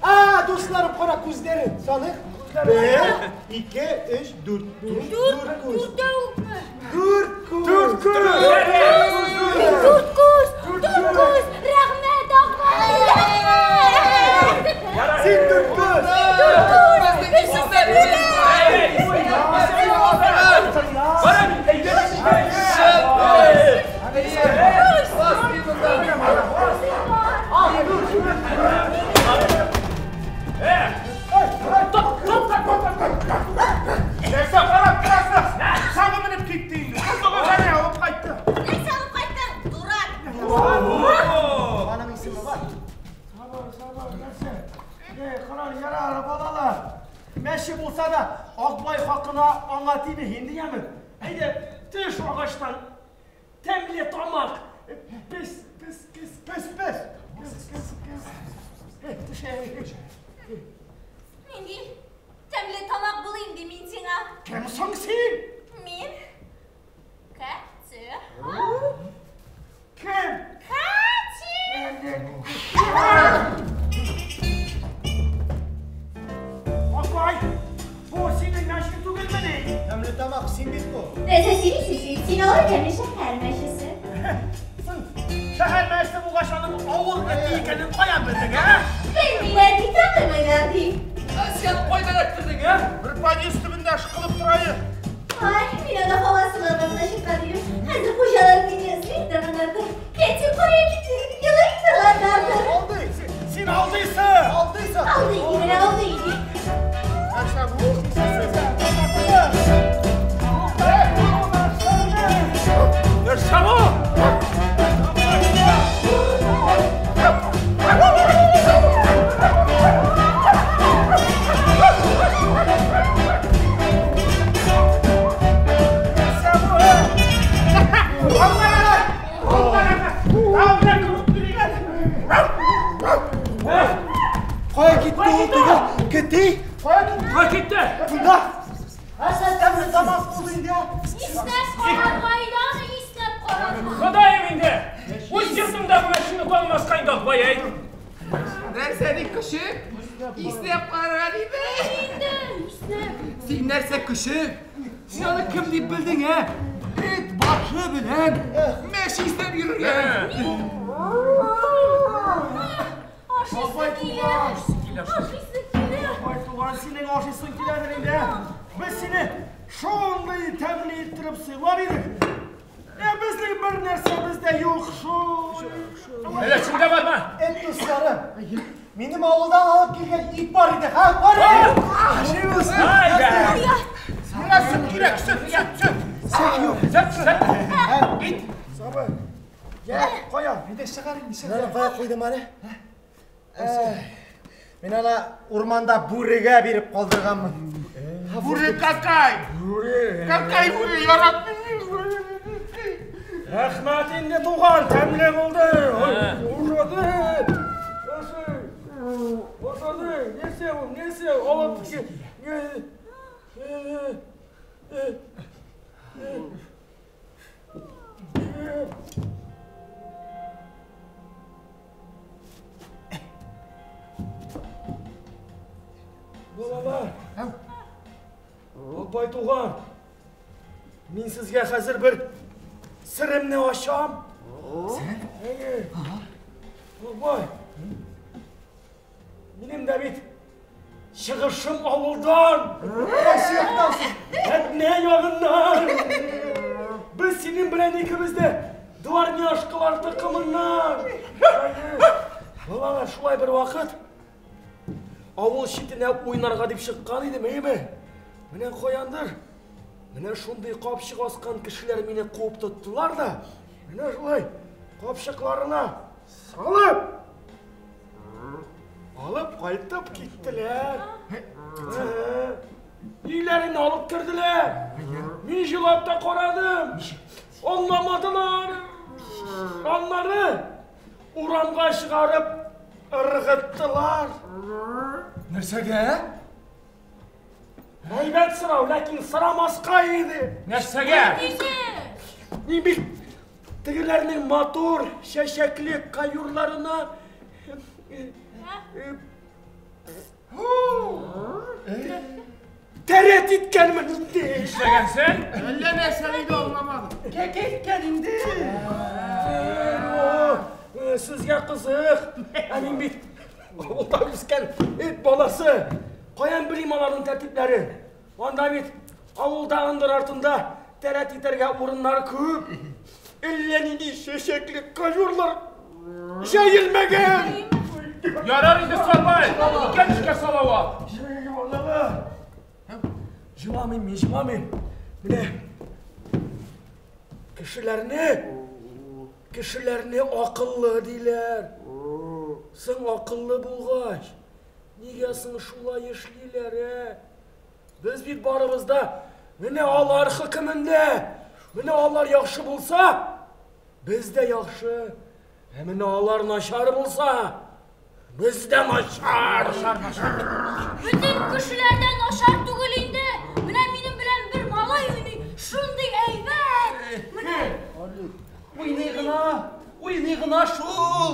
Ә, дусларым, кара күзләрен. Саныйк. Бер, ике, өч, дүрт. Дүрт, Дүрт күз. дүртәү үкме? Дүрт күз. Дүрт күз. Мин дүрт күз, дүрт күз. Рәхмәт, Акбай, рәхмәт. Син дүрт күз. Дүрт күз. Безнең исемнәребез бар! Бара мин, әйдә. Бас мин монда! Нәрсә карап торасыз? Сагы менеп китте инде. Тотыгыз әнә алып кайтты. Нәрсә алып кайттың, дурак? Аның исеме бар. Сабыр, сабыр, нәрсә? Эй, карар, ярар, балалар. Мәче булса да, Акбай хакына аңа тиде инде, яме. Әйдә, төш агачтан. Тәмле тамак. Пес, пес, пес, Пес, пес. пес, пес, пес. Эй, төш, әй. Нинди тәмле тамак булыйм ди мин сиңа. Кем соң син? Мин Катя. Кем? Катя. Акбай, бу синең мәчең түгелмени? Тәмле тамак, син бит бу. Нәрсә сөйлисең син? Син алай тәмле шәһәр мәчесе. Шәһәр мәчесе булгач, аның авыл эте икәнен каян белдең, ә? Белмиләр ди, танымыйлар ди. Син кайдан эләктердең, ә? Бер подъезд төбендә шкылып торайы. Ай, мин аны һава суларына чыккан идем. Хәзер хуҗалар мине эзли торганнардыр. Катя кая китте дип елый торганнардыр. Алдый. Син алдыйсың. Алдыйсың. Алдый, менә алдый. Нәрсә бу? Нәрсә бу? Кая китте ул теге? Кити? Кая китте? Тунда. Нәрсә тәмле тамак булды инде? Иснәп карарга иде аны, иснәп карарга. Ходаем инде. Үз йортыңдагы мәчене танымаска инде Акбай, әй. Нәрсә ди көчек? Иснәп карарга диде. Инде, иснәп. Син нәрсә көчек? Син аны кем дип белдең, ә? Эт башы белән мәче иснәп йөрергә. Ашыйсы килә. Ашыйсы килә. Ай, туган, синең ашыйсың киләдер инде. Без сине шундый тәмле иттереп сыйлар идек. Ә безнең бер нәрсәбез дә юк шул. Әллә синдә бармы? Эт дусларым. Минем авылдан алып килгән ит бар иде. Ха, бар иде. Ашыйбыз. Әйдә. Миңа сөт кирәк, сөт, сөт, сөт. Сөт юк. Сөт, сөт. Ит. Сабыр. Я, кая? Әйдә чыгар инде. Чыгар. Кая куйдым әле? Мин аны урманда бүрегә биреп калдырганмын. Бүре какай. Бүре. Какай бүре яратмыйм. Рәхмәт инде туган, тәмле булды. Ошады. Ошады. Нәрсә ул? Нәрсә? Алып Балалар, Акбай туган, мин сезгә хәзер бер серемне ачам. Сер? Акбай, минем дә бит чыгышым авылдан. Кайсы яктан син? Әтнә ягыннан. Без синең белән икебез дә дворняжкалар токымыннан. Балалар, шулай бер вакыт авыл читенә уйнарга дип чыккан идем, әйеме? Менә каяндыр, менә шундый капчык аскан кешеләр мине куып тоттылар да, менә шулай капчыкларына салып, алып кайтып киттеләр. Өйләренә алып керделәр. Мин җылап та карадым. Аңламадылар. Аннары урамга чыгарып ыргыттылар. Нәрсәгә? Әйбәт сорау, ләкин сорамаска иде. Нәрсәгә? Мин бит тегеләрнең матур чәчәкле каюрларына тәрәт иткәнмен инде. Нишләгәнсең? Әллә нәрсә диде, аңламадым. Кәкәйткән инде. Сезгә кызык. Ә мин бит авылда үскән эт баласы. Каян белим аларның тәртипләрен? Анда бит авылда ындыр артында тәрәт итәргә урыннар күп. Әллә нинди чәчәкле ковёрлар җәелмәгән. Ярар инде, Сарбай, икән эшкә Салават. Җыламыйм мин, җыламыйм. Менә кешеләрне акыллы диләр. Соң акыллы булгач, нигә соң шулай эшлиләр, ә? Без бит барыбыз да менә алар хөкемендә. Менә алар яхшы булса, без дә яхшы. Ә менә алар начар булса, без дә начар. Бөтен кешеләр дә начар түгел инде. Менә минем белән бер малай уйный, шундый әйбәт. Менә Уйный гына, уйный гына шул.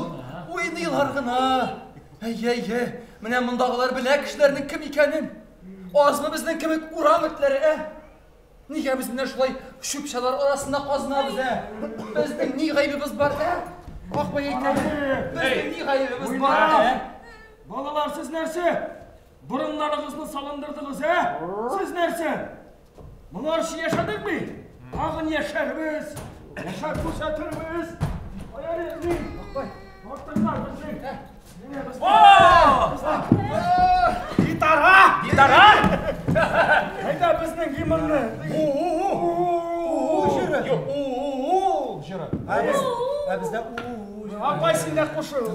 Уйныйлар гына. Әйе, әйе. Менә мондагылар белә кешеләрнең кем икәнен. Азмы безнең кебек урам этләре, ә? Нигә без менә шулай чүп-чалар арасында казынабыз, ә? Безнең ни гаебебез бар, ә? Акбай әйтә, безнең ни гаебебез бар, ә? Балалар, сез нәрсә? Борыннарыгызны салындырдыгыз, ә? Сез нәрсә? Моңарчы яшәдек бит. Тагын яшәрбез. Яшәп күрсәтербез. Кая әле, Акбай, батырлар безнең. Менә безнең. Гитара! Гитара? Әйдә безнең гимнны. У җыры. Юк, у җыры. Ә бездә у җыры. Апай, син дә кушыл.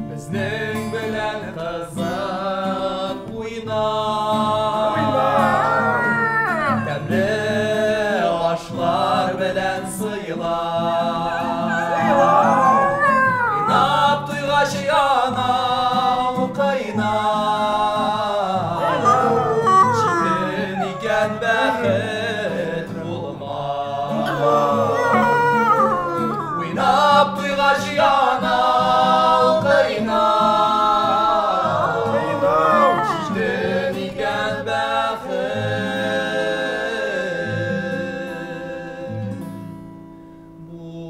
Безнең белән кызык уйна. Тәмле ашлар белән сыйла. Уйнап туйгач яна кайна. Читен икән бәхет булма. Уйнап туйгач яна кайна. Читен икән бәхет булма.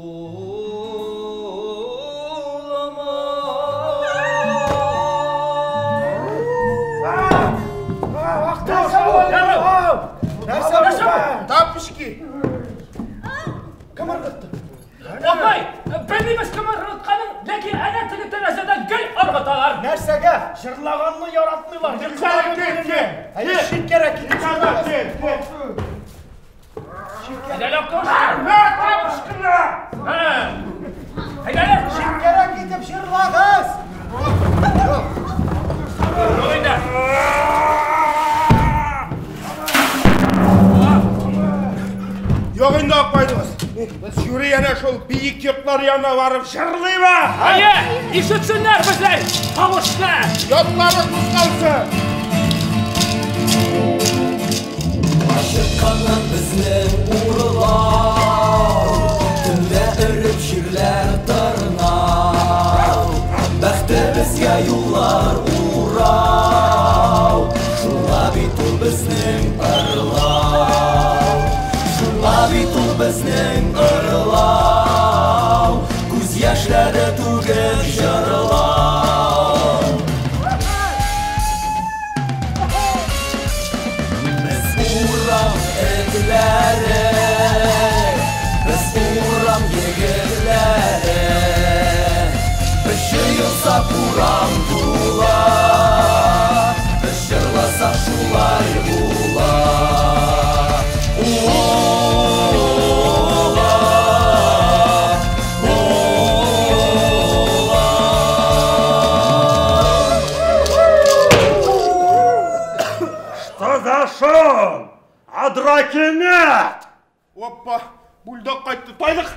Нәрсә бу? Тапочки. Кем ыргытты? Акбай, белмибез кем ыргытканын, ләкин әнә теге тәрәзәдән гел ыргыталар. Нәрсәгә? Җырлаганны яратмыйлар. Кел, кел, кел. Әйе, читкәрәк китеп Кел, кел, кел. Әйдә, Актуш. На, тапочкына! Һә. Әйдә, әле. Читкәрәк китеп җырлагыз. Юк инде. Юк инде, Акбай дус. Без юри әнә шул биек йортлар янына барып җырлыйбыз. Әйе, ишетсеннәр безнең тавышны. Ятлары кузгалсын. Ачыкканнан безнең урлау, төнлә өреп җирләр тырнау, бәхтебезгә юллар урау, шуңа бит ул безнең ырлау, шуңа бит ул безнең ырлау, күз яшьләре түгел җырлау. Без урам этләре, без урам егетләре, без җыелсак урам тула, без җырласак шулай була. Ула, ула. Что за шум? А драки нет! Опа, бульдог кайтты. Тайлык.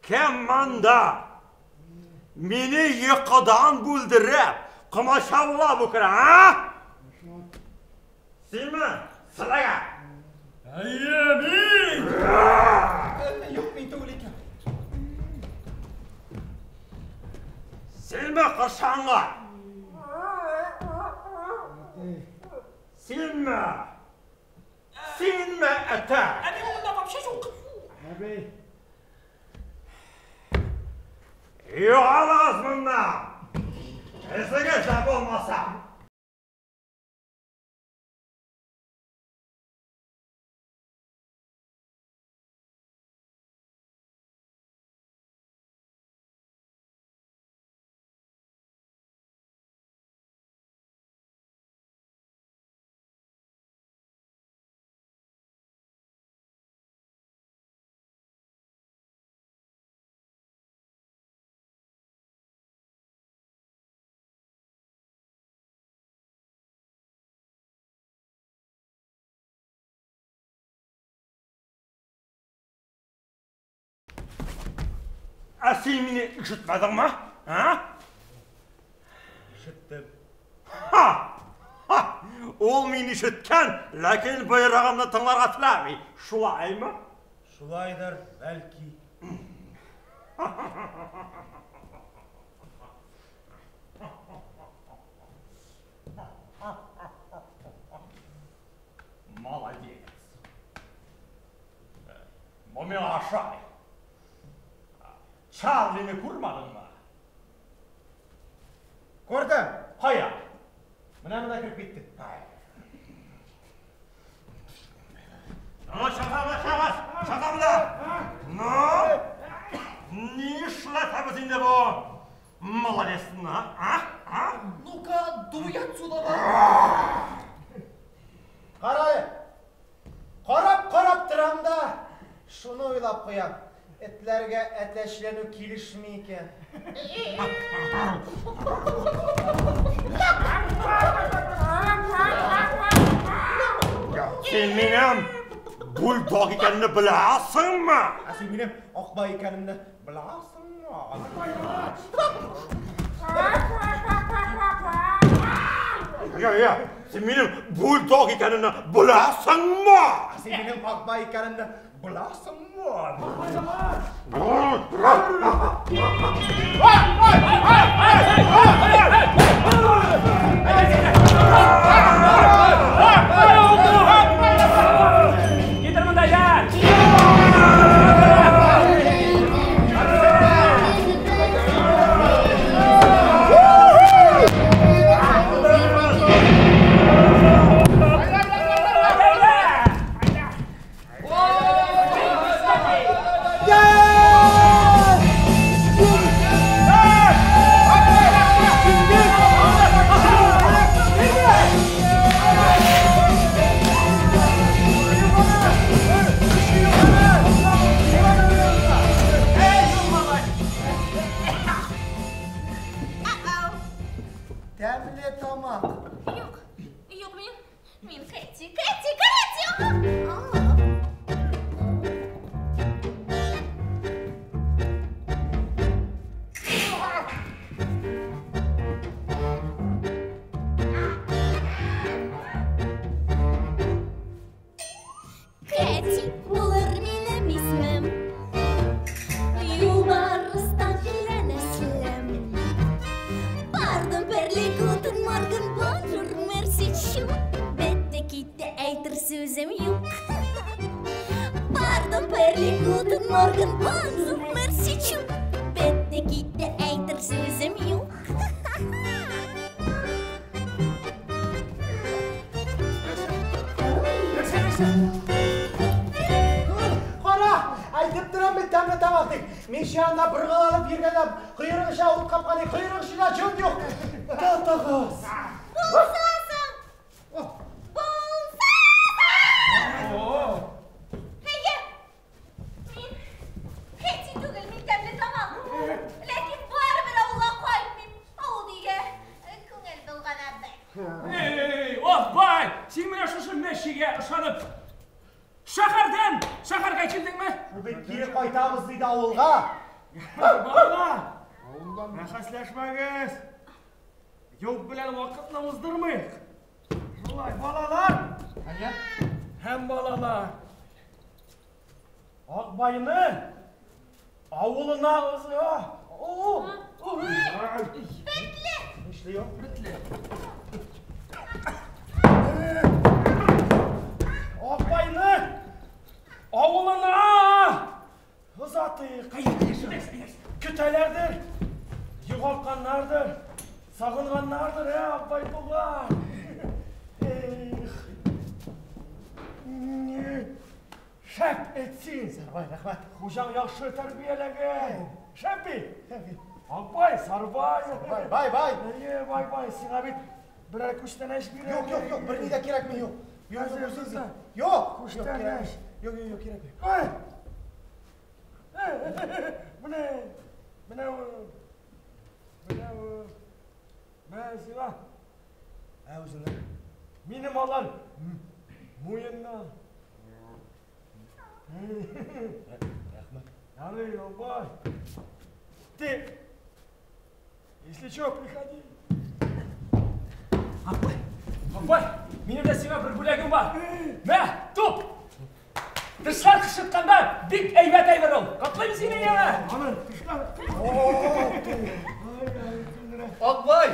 Кем монда? Мине йокыдан бүлдереп, комачаулап үкерә, а? Синме? Сылага! Әйе, мин! Юк, мин түгел икән. Синме коршаңга? Синме? Синме әтә? Ә мин монда вообще юк. Әби. Югалыгыз моннан! Эзегез дә булмаса! Ә син мине ишетмәдеңме? А? Ишеттем. Ха! Ха! Ул мине ишеткән, ләкин боерыгымны тыңларга теләми. Шулаймы? Шулайдыр, бәлки. Молодец. Бу миңа ошамый. Чарлины күрмәдеңме? Күрдем. Кая? Менә монда кереп китте. Ну, чабабыз, чабабыз, чабабыз. Ну, нишләтәбез инде бу? Молодецны, а? А? Ну-ка, дуй отсюда! Кара әле. Карап-карап торам да, шуны уйлап куям. Этләргә әтәчләнү килешми икән. Син минем бульдог икәнне беләсеңме? Ә син минем Акбай икәнемне беләсеңме? Я, я, син минем бульдог икәнемне беләсеңме? Ә син минем Акбай икәнемне беләсеңме? Китер монда, я! Тәмле тамак. Юк, юк, мин Кэти, Кэти, Кэти! Кэти булыр минем исемем. Юлбарыстан килә нәселем. Пардон, перли, гутен морген, бонжур, мерси, чу. Бетте китте әйтер сүзем юк. Пардон, перли, гутен морген, бонжур, мерси, чу. Бетте китте әйтер сүзем юк. Кара, әйтеп торам бит тәмле тамак дип. Мин анда боргаланып йөргәндә койрык эчә ут капкан, койрык эчендә җон юк. Тотыгыз. Булсасың! Булсасың! Әйе! Мин Кэти түгел, мин тәмле тамак. Ләкин барыбер авылга кайтмыйм. Авыл дигә күңел булган бер. Эй, Акбай, син менә шушы мәчегә ышанып, шәһәрдән шәһәргә килдеңме? Бит кире кайтабыз диде авылга. Балалар, бәхәсләшмәгез. Юк белән вакытны уздырмыйк. Шулай, балалар. Һәм балалар. Акбайны авылына Бетле! Нишли ул? Бетле. Акбайны авылына озатыйк. Көтәләрдер, югалтканнардыр, сагынганнардыр, ә, Акбай туган. Эх. Шәп эт син. Сарбай, рәхмәт. Хуҗаң яхшы тәрбияләгән. Шәп бит. Акбай, Сарбай. Бай, бай. Әйе, бай, бай. Сиңа бит берәр күчтәнәч бирәм. Юк, юк, юк, берни дә кирәкми, юк. Юк, юк, юк, юк. Юк, Күчтәнәч. Юк, юк, юк, кирәкми. Ой! Менә, менә, менә, менә сиңа. Ә үзеңә? Минем алар муеннан. Рәхмәт. Ярый, Акбай. Ты, если что, приходи. Акбай, Акбай, минем дә сиңа бер бүләгем бар. Мә, туп! Тышлар кычытканда бик әйбәт әйбер ул. Котлыйм сине, яме! Акбай!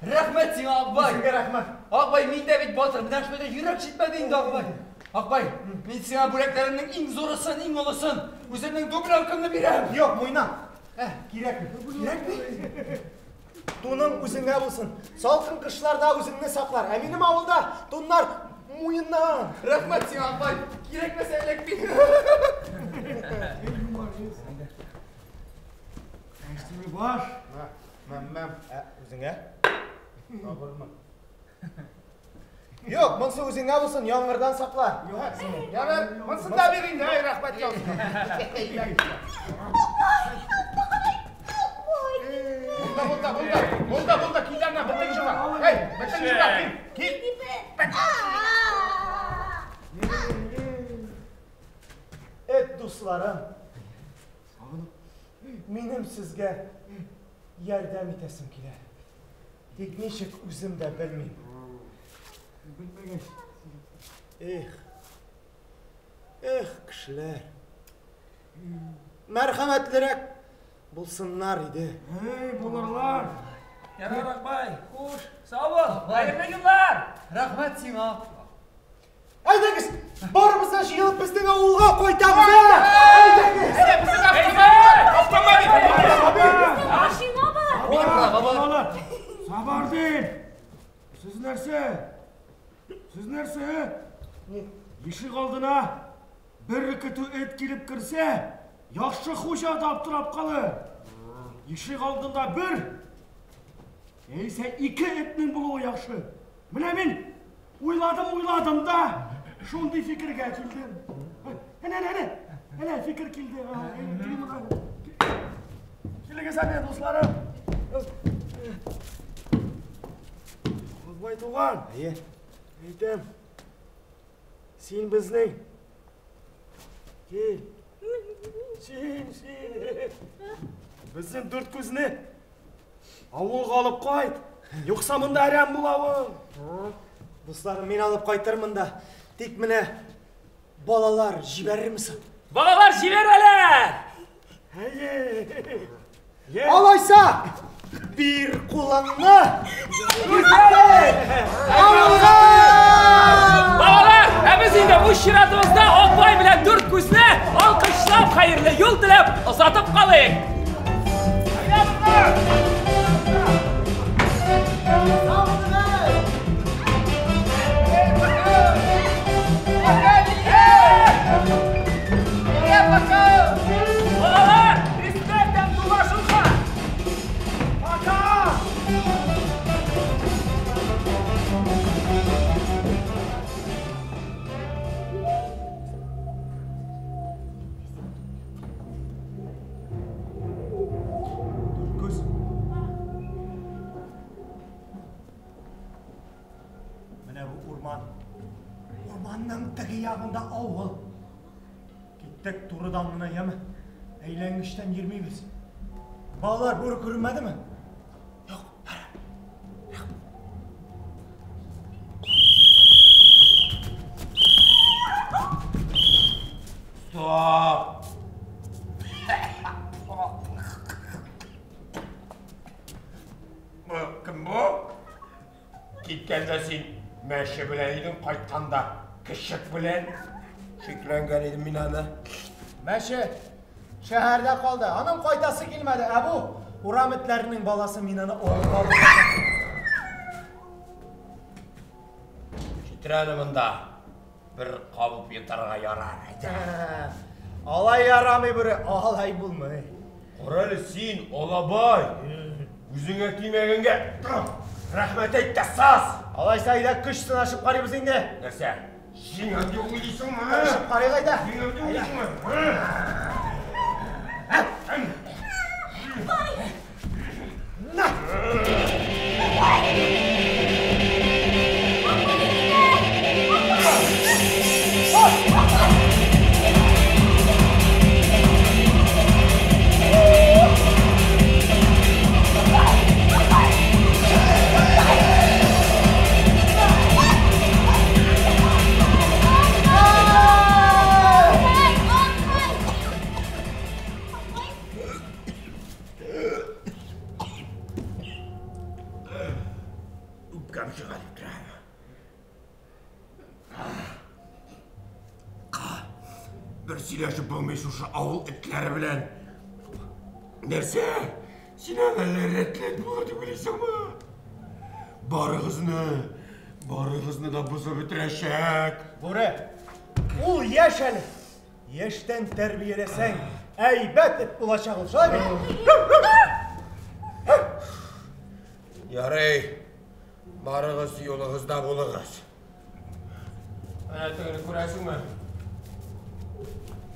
Рәхмәт сиңа, Акбай! Сезгә рәхмәт. Акбай, мин дә бит батыр, менә шулай да йөрәк җитмәде инде, Акбай. Акбай, мин сиңа бүләкләремнең иң зурысын, иң олысын, үземнең дубленкамны бирәм. Юк, Муйнак. Кирәкми. Кирәкми? Туның үзеңә булсын. Салкын кышларда үзеңне саклар. Ә минем авылда туннар муеннан. Рәхмәт сиңа, Акбай. Кирәкмәсә эләкми. Баш. Мәм, ә үзеңә? Табырмын. Юк, монсы үзеңә булсын, яңгырдан сакла. Ярар, монысын да бир инде, әй, рәхмәт яусын. Булды, булды, булды. Булды, булды, кит аннан, бетең җыла. Әй, бетең җыла, кил, кил. Эт дусларым, минем сезгә ярдәм итәсем килә. Тик ничек үзем дә белмим. Белмәгәч. Эх, эх, кешеләр. Мәрхәмәтлерәк булсыннар иде. Эй, булырлар. Ярар, Акбай, хуш, сау бул. Хәерле юллар! Рәхмәт сиңа. Әйдәгез, барыбыз да җыелып безнең авылга кайтабыз, ә? Әйдәгез! Әйдә, безнең автомобиль, автомобиль. Машина бар! Балалар, сабыр дим. Сез нәрсә? Сез нәрсә? Ишек алдына бер көтү эт килеп керсә, яхшы хуҗа да аптырап калыр. Ишек алдында бер, яисә ике этнең булуы яхшы. Менә мин уйладым, уйладым да шундый фикергә килдем. Әнә, әнә, әнә, фикер килде. Килегез әле, дусларым. Акбай туган. Әйе. Әйтәм. Син безнең. Кил. Син, син. Безнең дүрт күзне авылга алып кайт. Юкса монда әрәм була ул. Дусларым, мин алып кайтырмын да. Тик менә балалар җибәрерме соң? Балалар җибәрәләр! Әйе. Алайса, бир кулыңны. Киттек! Авылга! Балалар, ә без инде үз чиратыбызда Акбай белән дүрт күзне алкышлап, хәерле юл теләп озатып калыйк. Балалар, респект һәм дулашуга! Пока! Күз. Менә бу урман. Урманның теге ягында авыл. Киттек турыдан гына, яме. Әйләнгечтән йөрмибез. Балалар бүре күренмәдеме? Юк, бара. Стоп! Бу кем бу? Киткәндә син мәче белән идең, кайтканда көчек белән. Шикләнгән идем мин аны. Мәче шәһәрдә калды. Аның кайтасы килмәде. Ә бу урам этләренең баласы, мин аны авылга алып кайтам. Китер әле монда. Бер кабып йотарга ярар. Әйдә. Алай ярамый, бүре, алай булмый. Кара әле син, алабай. Үзеңә тимәгәнгә рәхмәт әйт тә саз. Алайса әйдә көч сынашып карыйбыз инде. Нәрсә? Җиңәм дип уйлыйсыңмы? Тырышып карыйк әйдә. Җиңәм дип уйлыйсыңмы? На! Карап торам. Бер сөйләшеп булмый шушы авыл этләре белән. Нәрсә? Син әллә рәтле эт булыр дип уйлыйсыңмы? Барыгызны, барыгызны да бозып бетерәчәк. Бүре, ул яшь әле. Яшьтән тәрбияләсәң, әйбәт эт булачак ул, шулай бит? Ярый, барыгыз юлыгызда булыгыз. Әнә тегене күрәсеңме?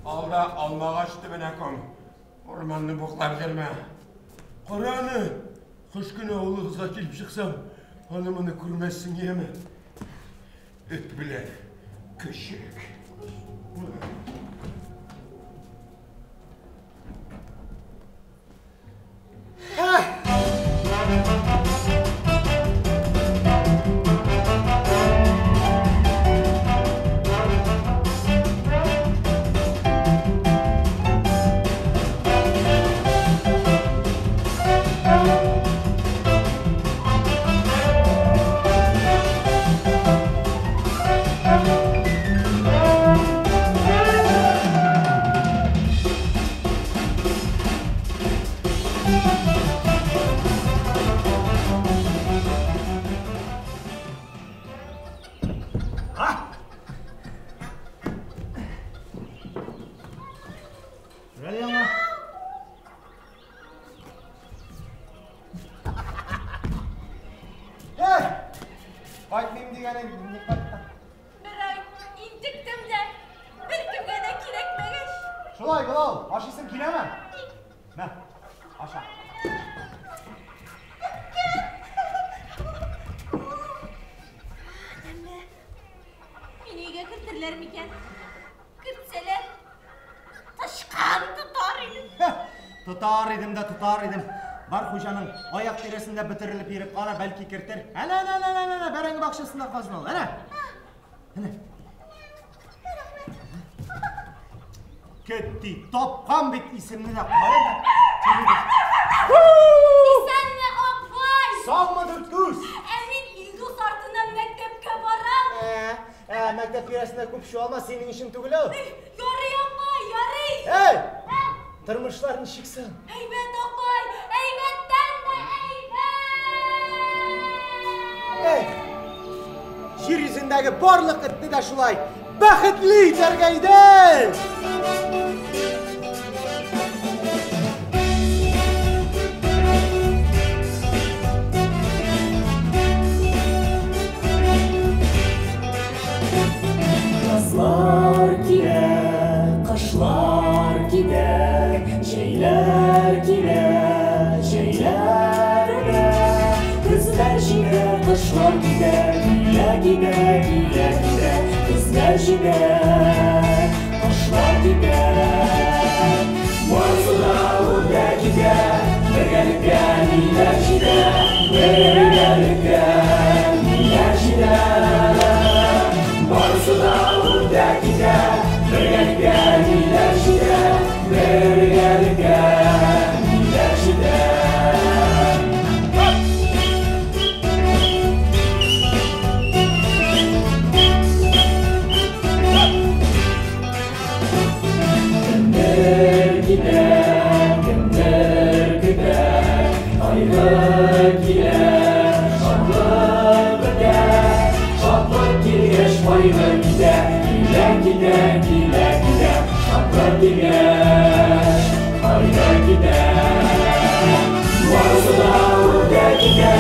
Алда алмагач төбенә ком. Урманны буклап йөрмә. Кара аны, кыш көне авылыгызга килеп чыксам, аны-моны күрмәссең, яме? Эт белән көчек. Кайтмыйм дигәнең ник кайттың? Бер ай интектем дә, беркемгә дә кирәкмәгәч. Шулай була ул. Ашыйсың киләме? Мә, аша. Тәмле. Мине өйгә кертерләр микән? Кертсәләр, тычкан тотар идем. Тотар идем дә тотар идем. Бар хуҗаның аяк тирәсендә бөтерелеп йөреп кара, бәлки кертер. Әнә, әнә, әнә, әнә, әнә, бәрәңге бакчасында казын ул. Әнә. Әнә. Көтти, тапкан бит исемне дә. Кая да? Исәнме, Акбай! Саумы, Дүрткүз? Ә мин Илдус артыннан мәктәпкә барам. Ә, мәктәп тирәсендә күп чуалма, синең өчен түгел ул. Ярый, апай, ярый. Эй! Тормышлар ничек соң? Әйбәт, апай, әйбәттән дә әйбәт! Эх! Җир йөзендәге барлык этне дә шулай бәхетле итәргә иде! Язлар килә, кышлар китә, җәйләр килә, җәйләр үтә. Көзләр җитә, кышлар китә, килә китә, килә китә. Көзләр җитә, кышлар китә. Барысы да үтә китә, бергәлеккә ниләр җитә, бергәлеккә ниләр җитә. Барысы да үтә китә, бергәлеккә ниләр җитә, бергәлеккә ниләр җитә. Кемдер китә, кемдер көтә, кайгы килә, шатлык бетә. Шатлык килгәч, кайгы китә, килә китә, килә китә. Шатлык килгәч, кайгы китә. Барысы да үтә китә,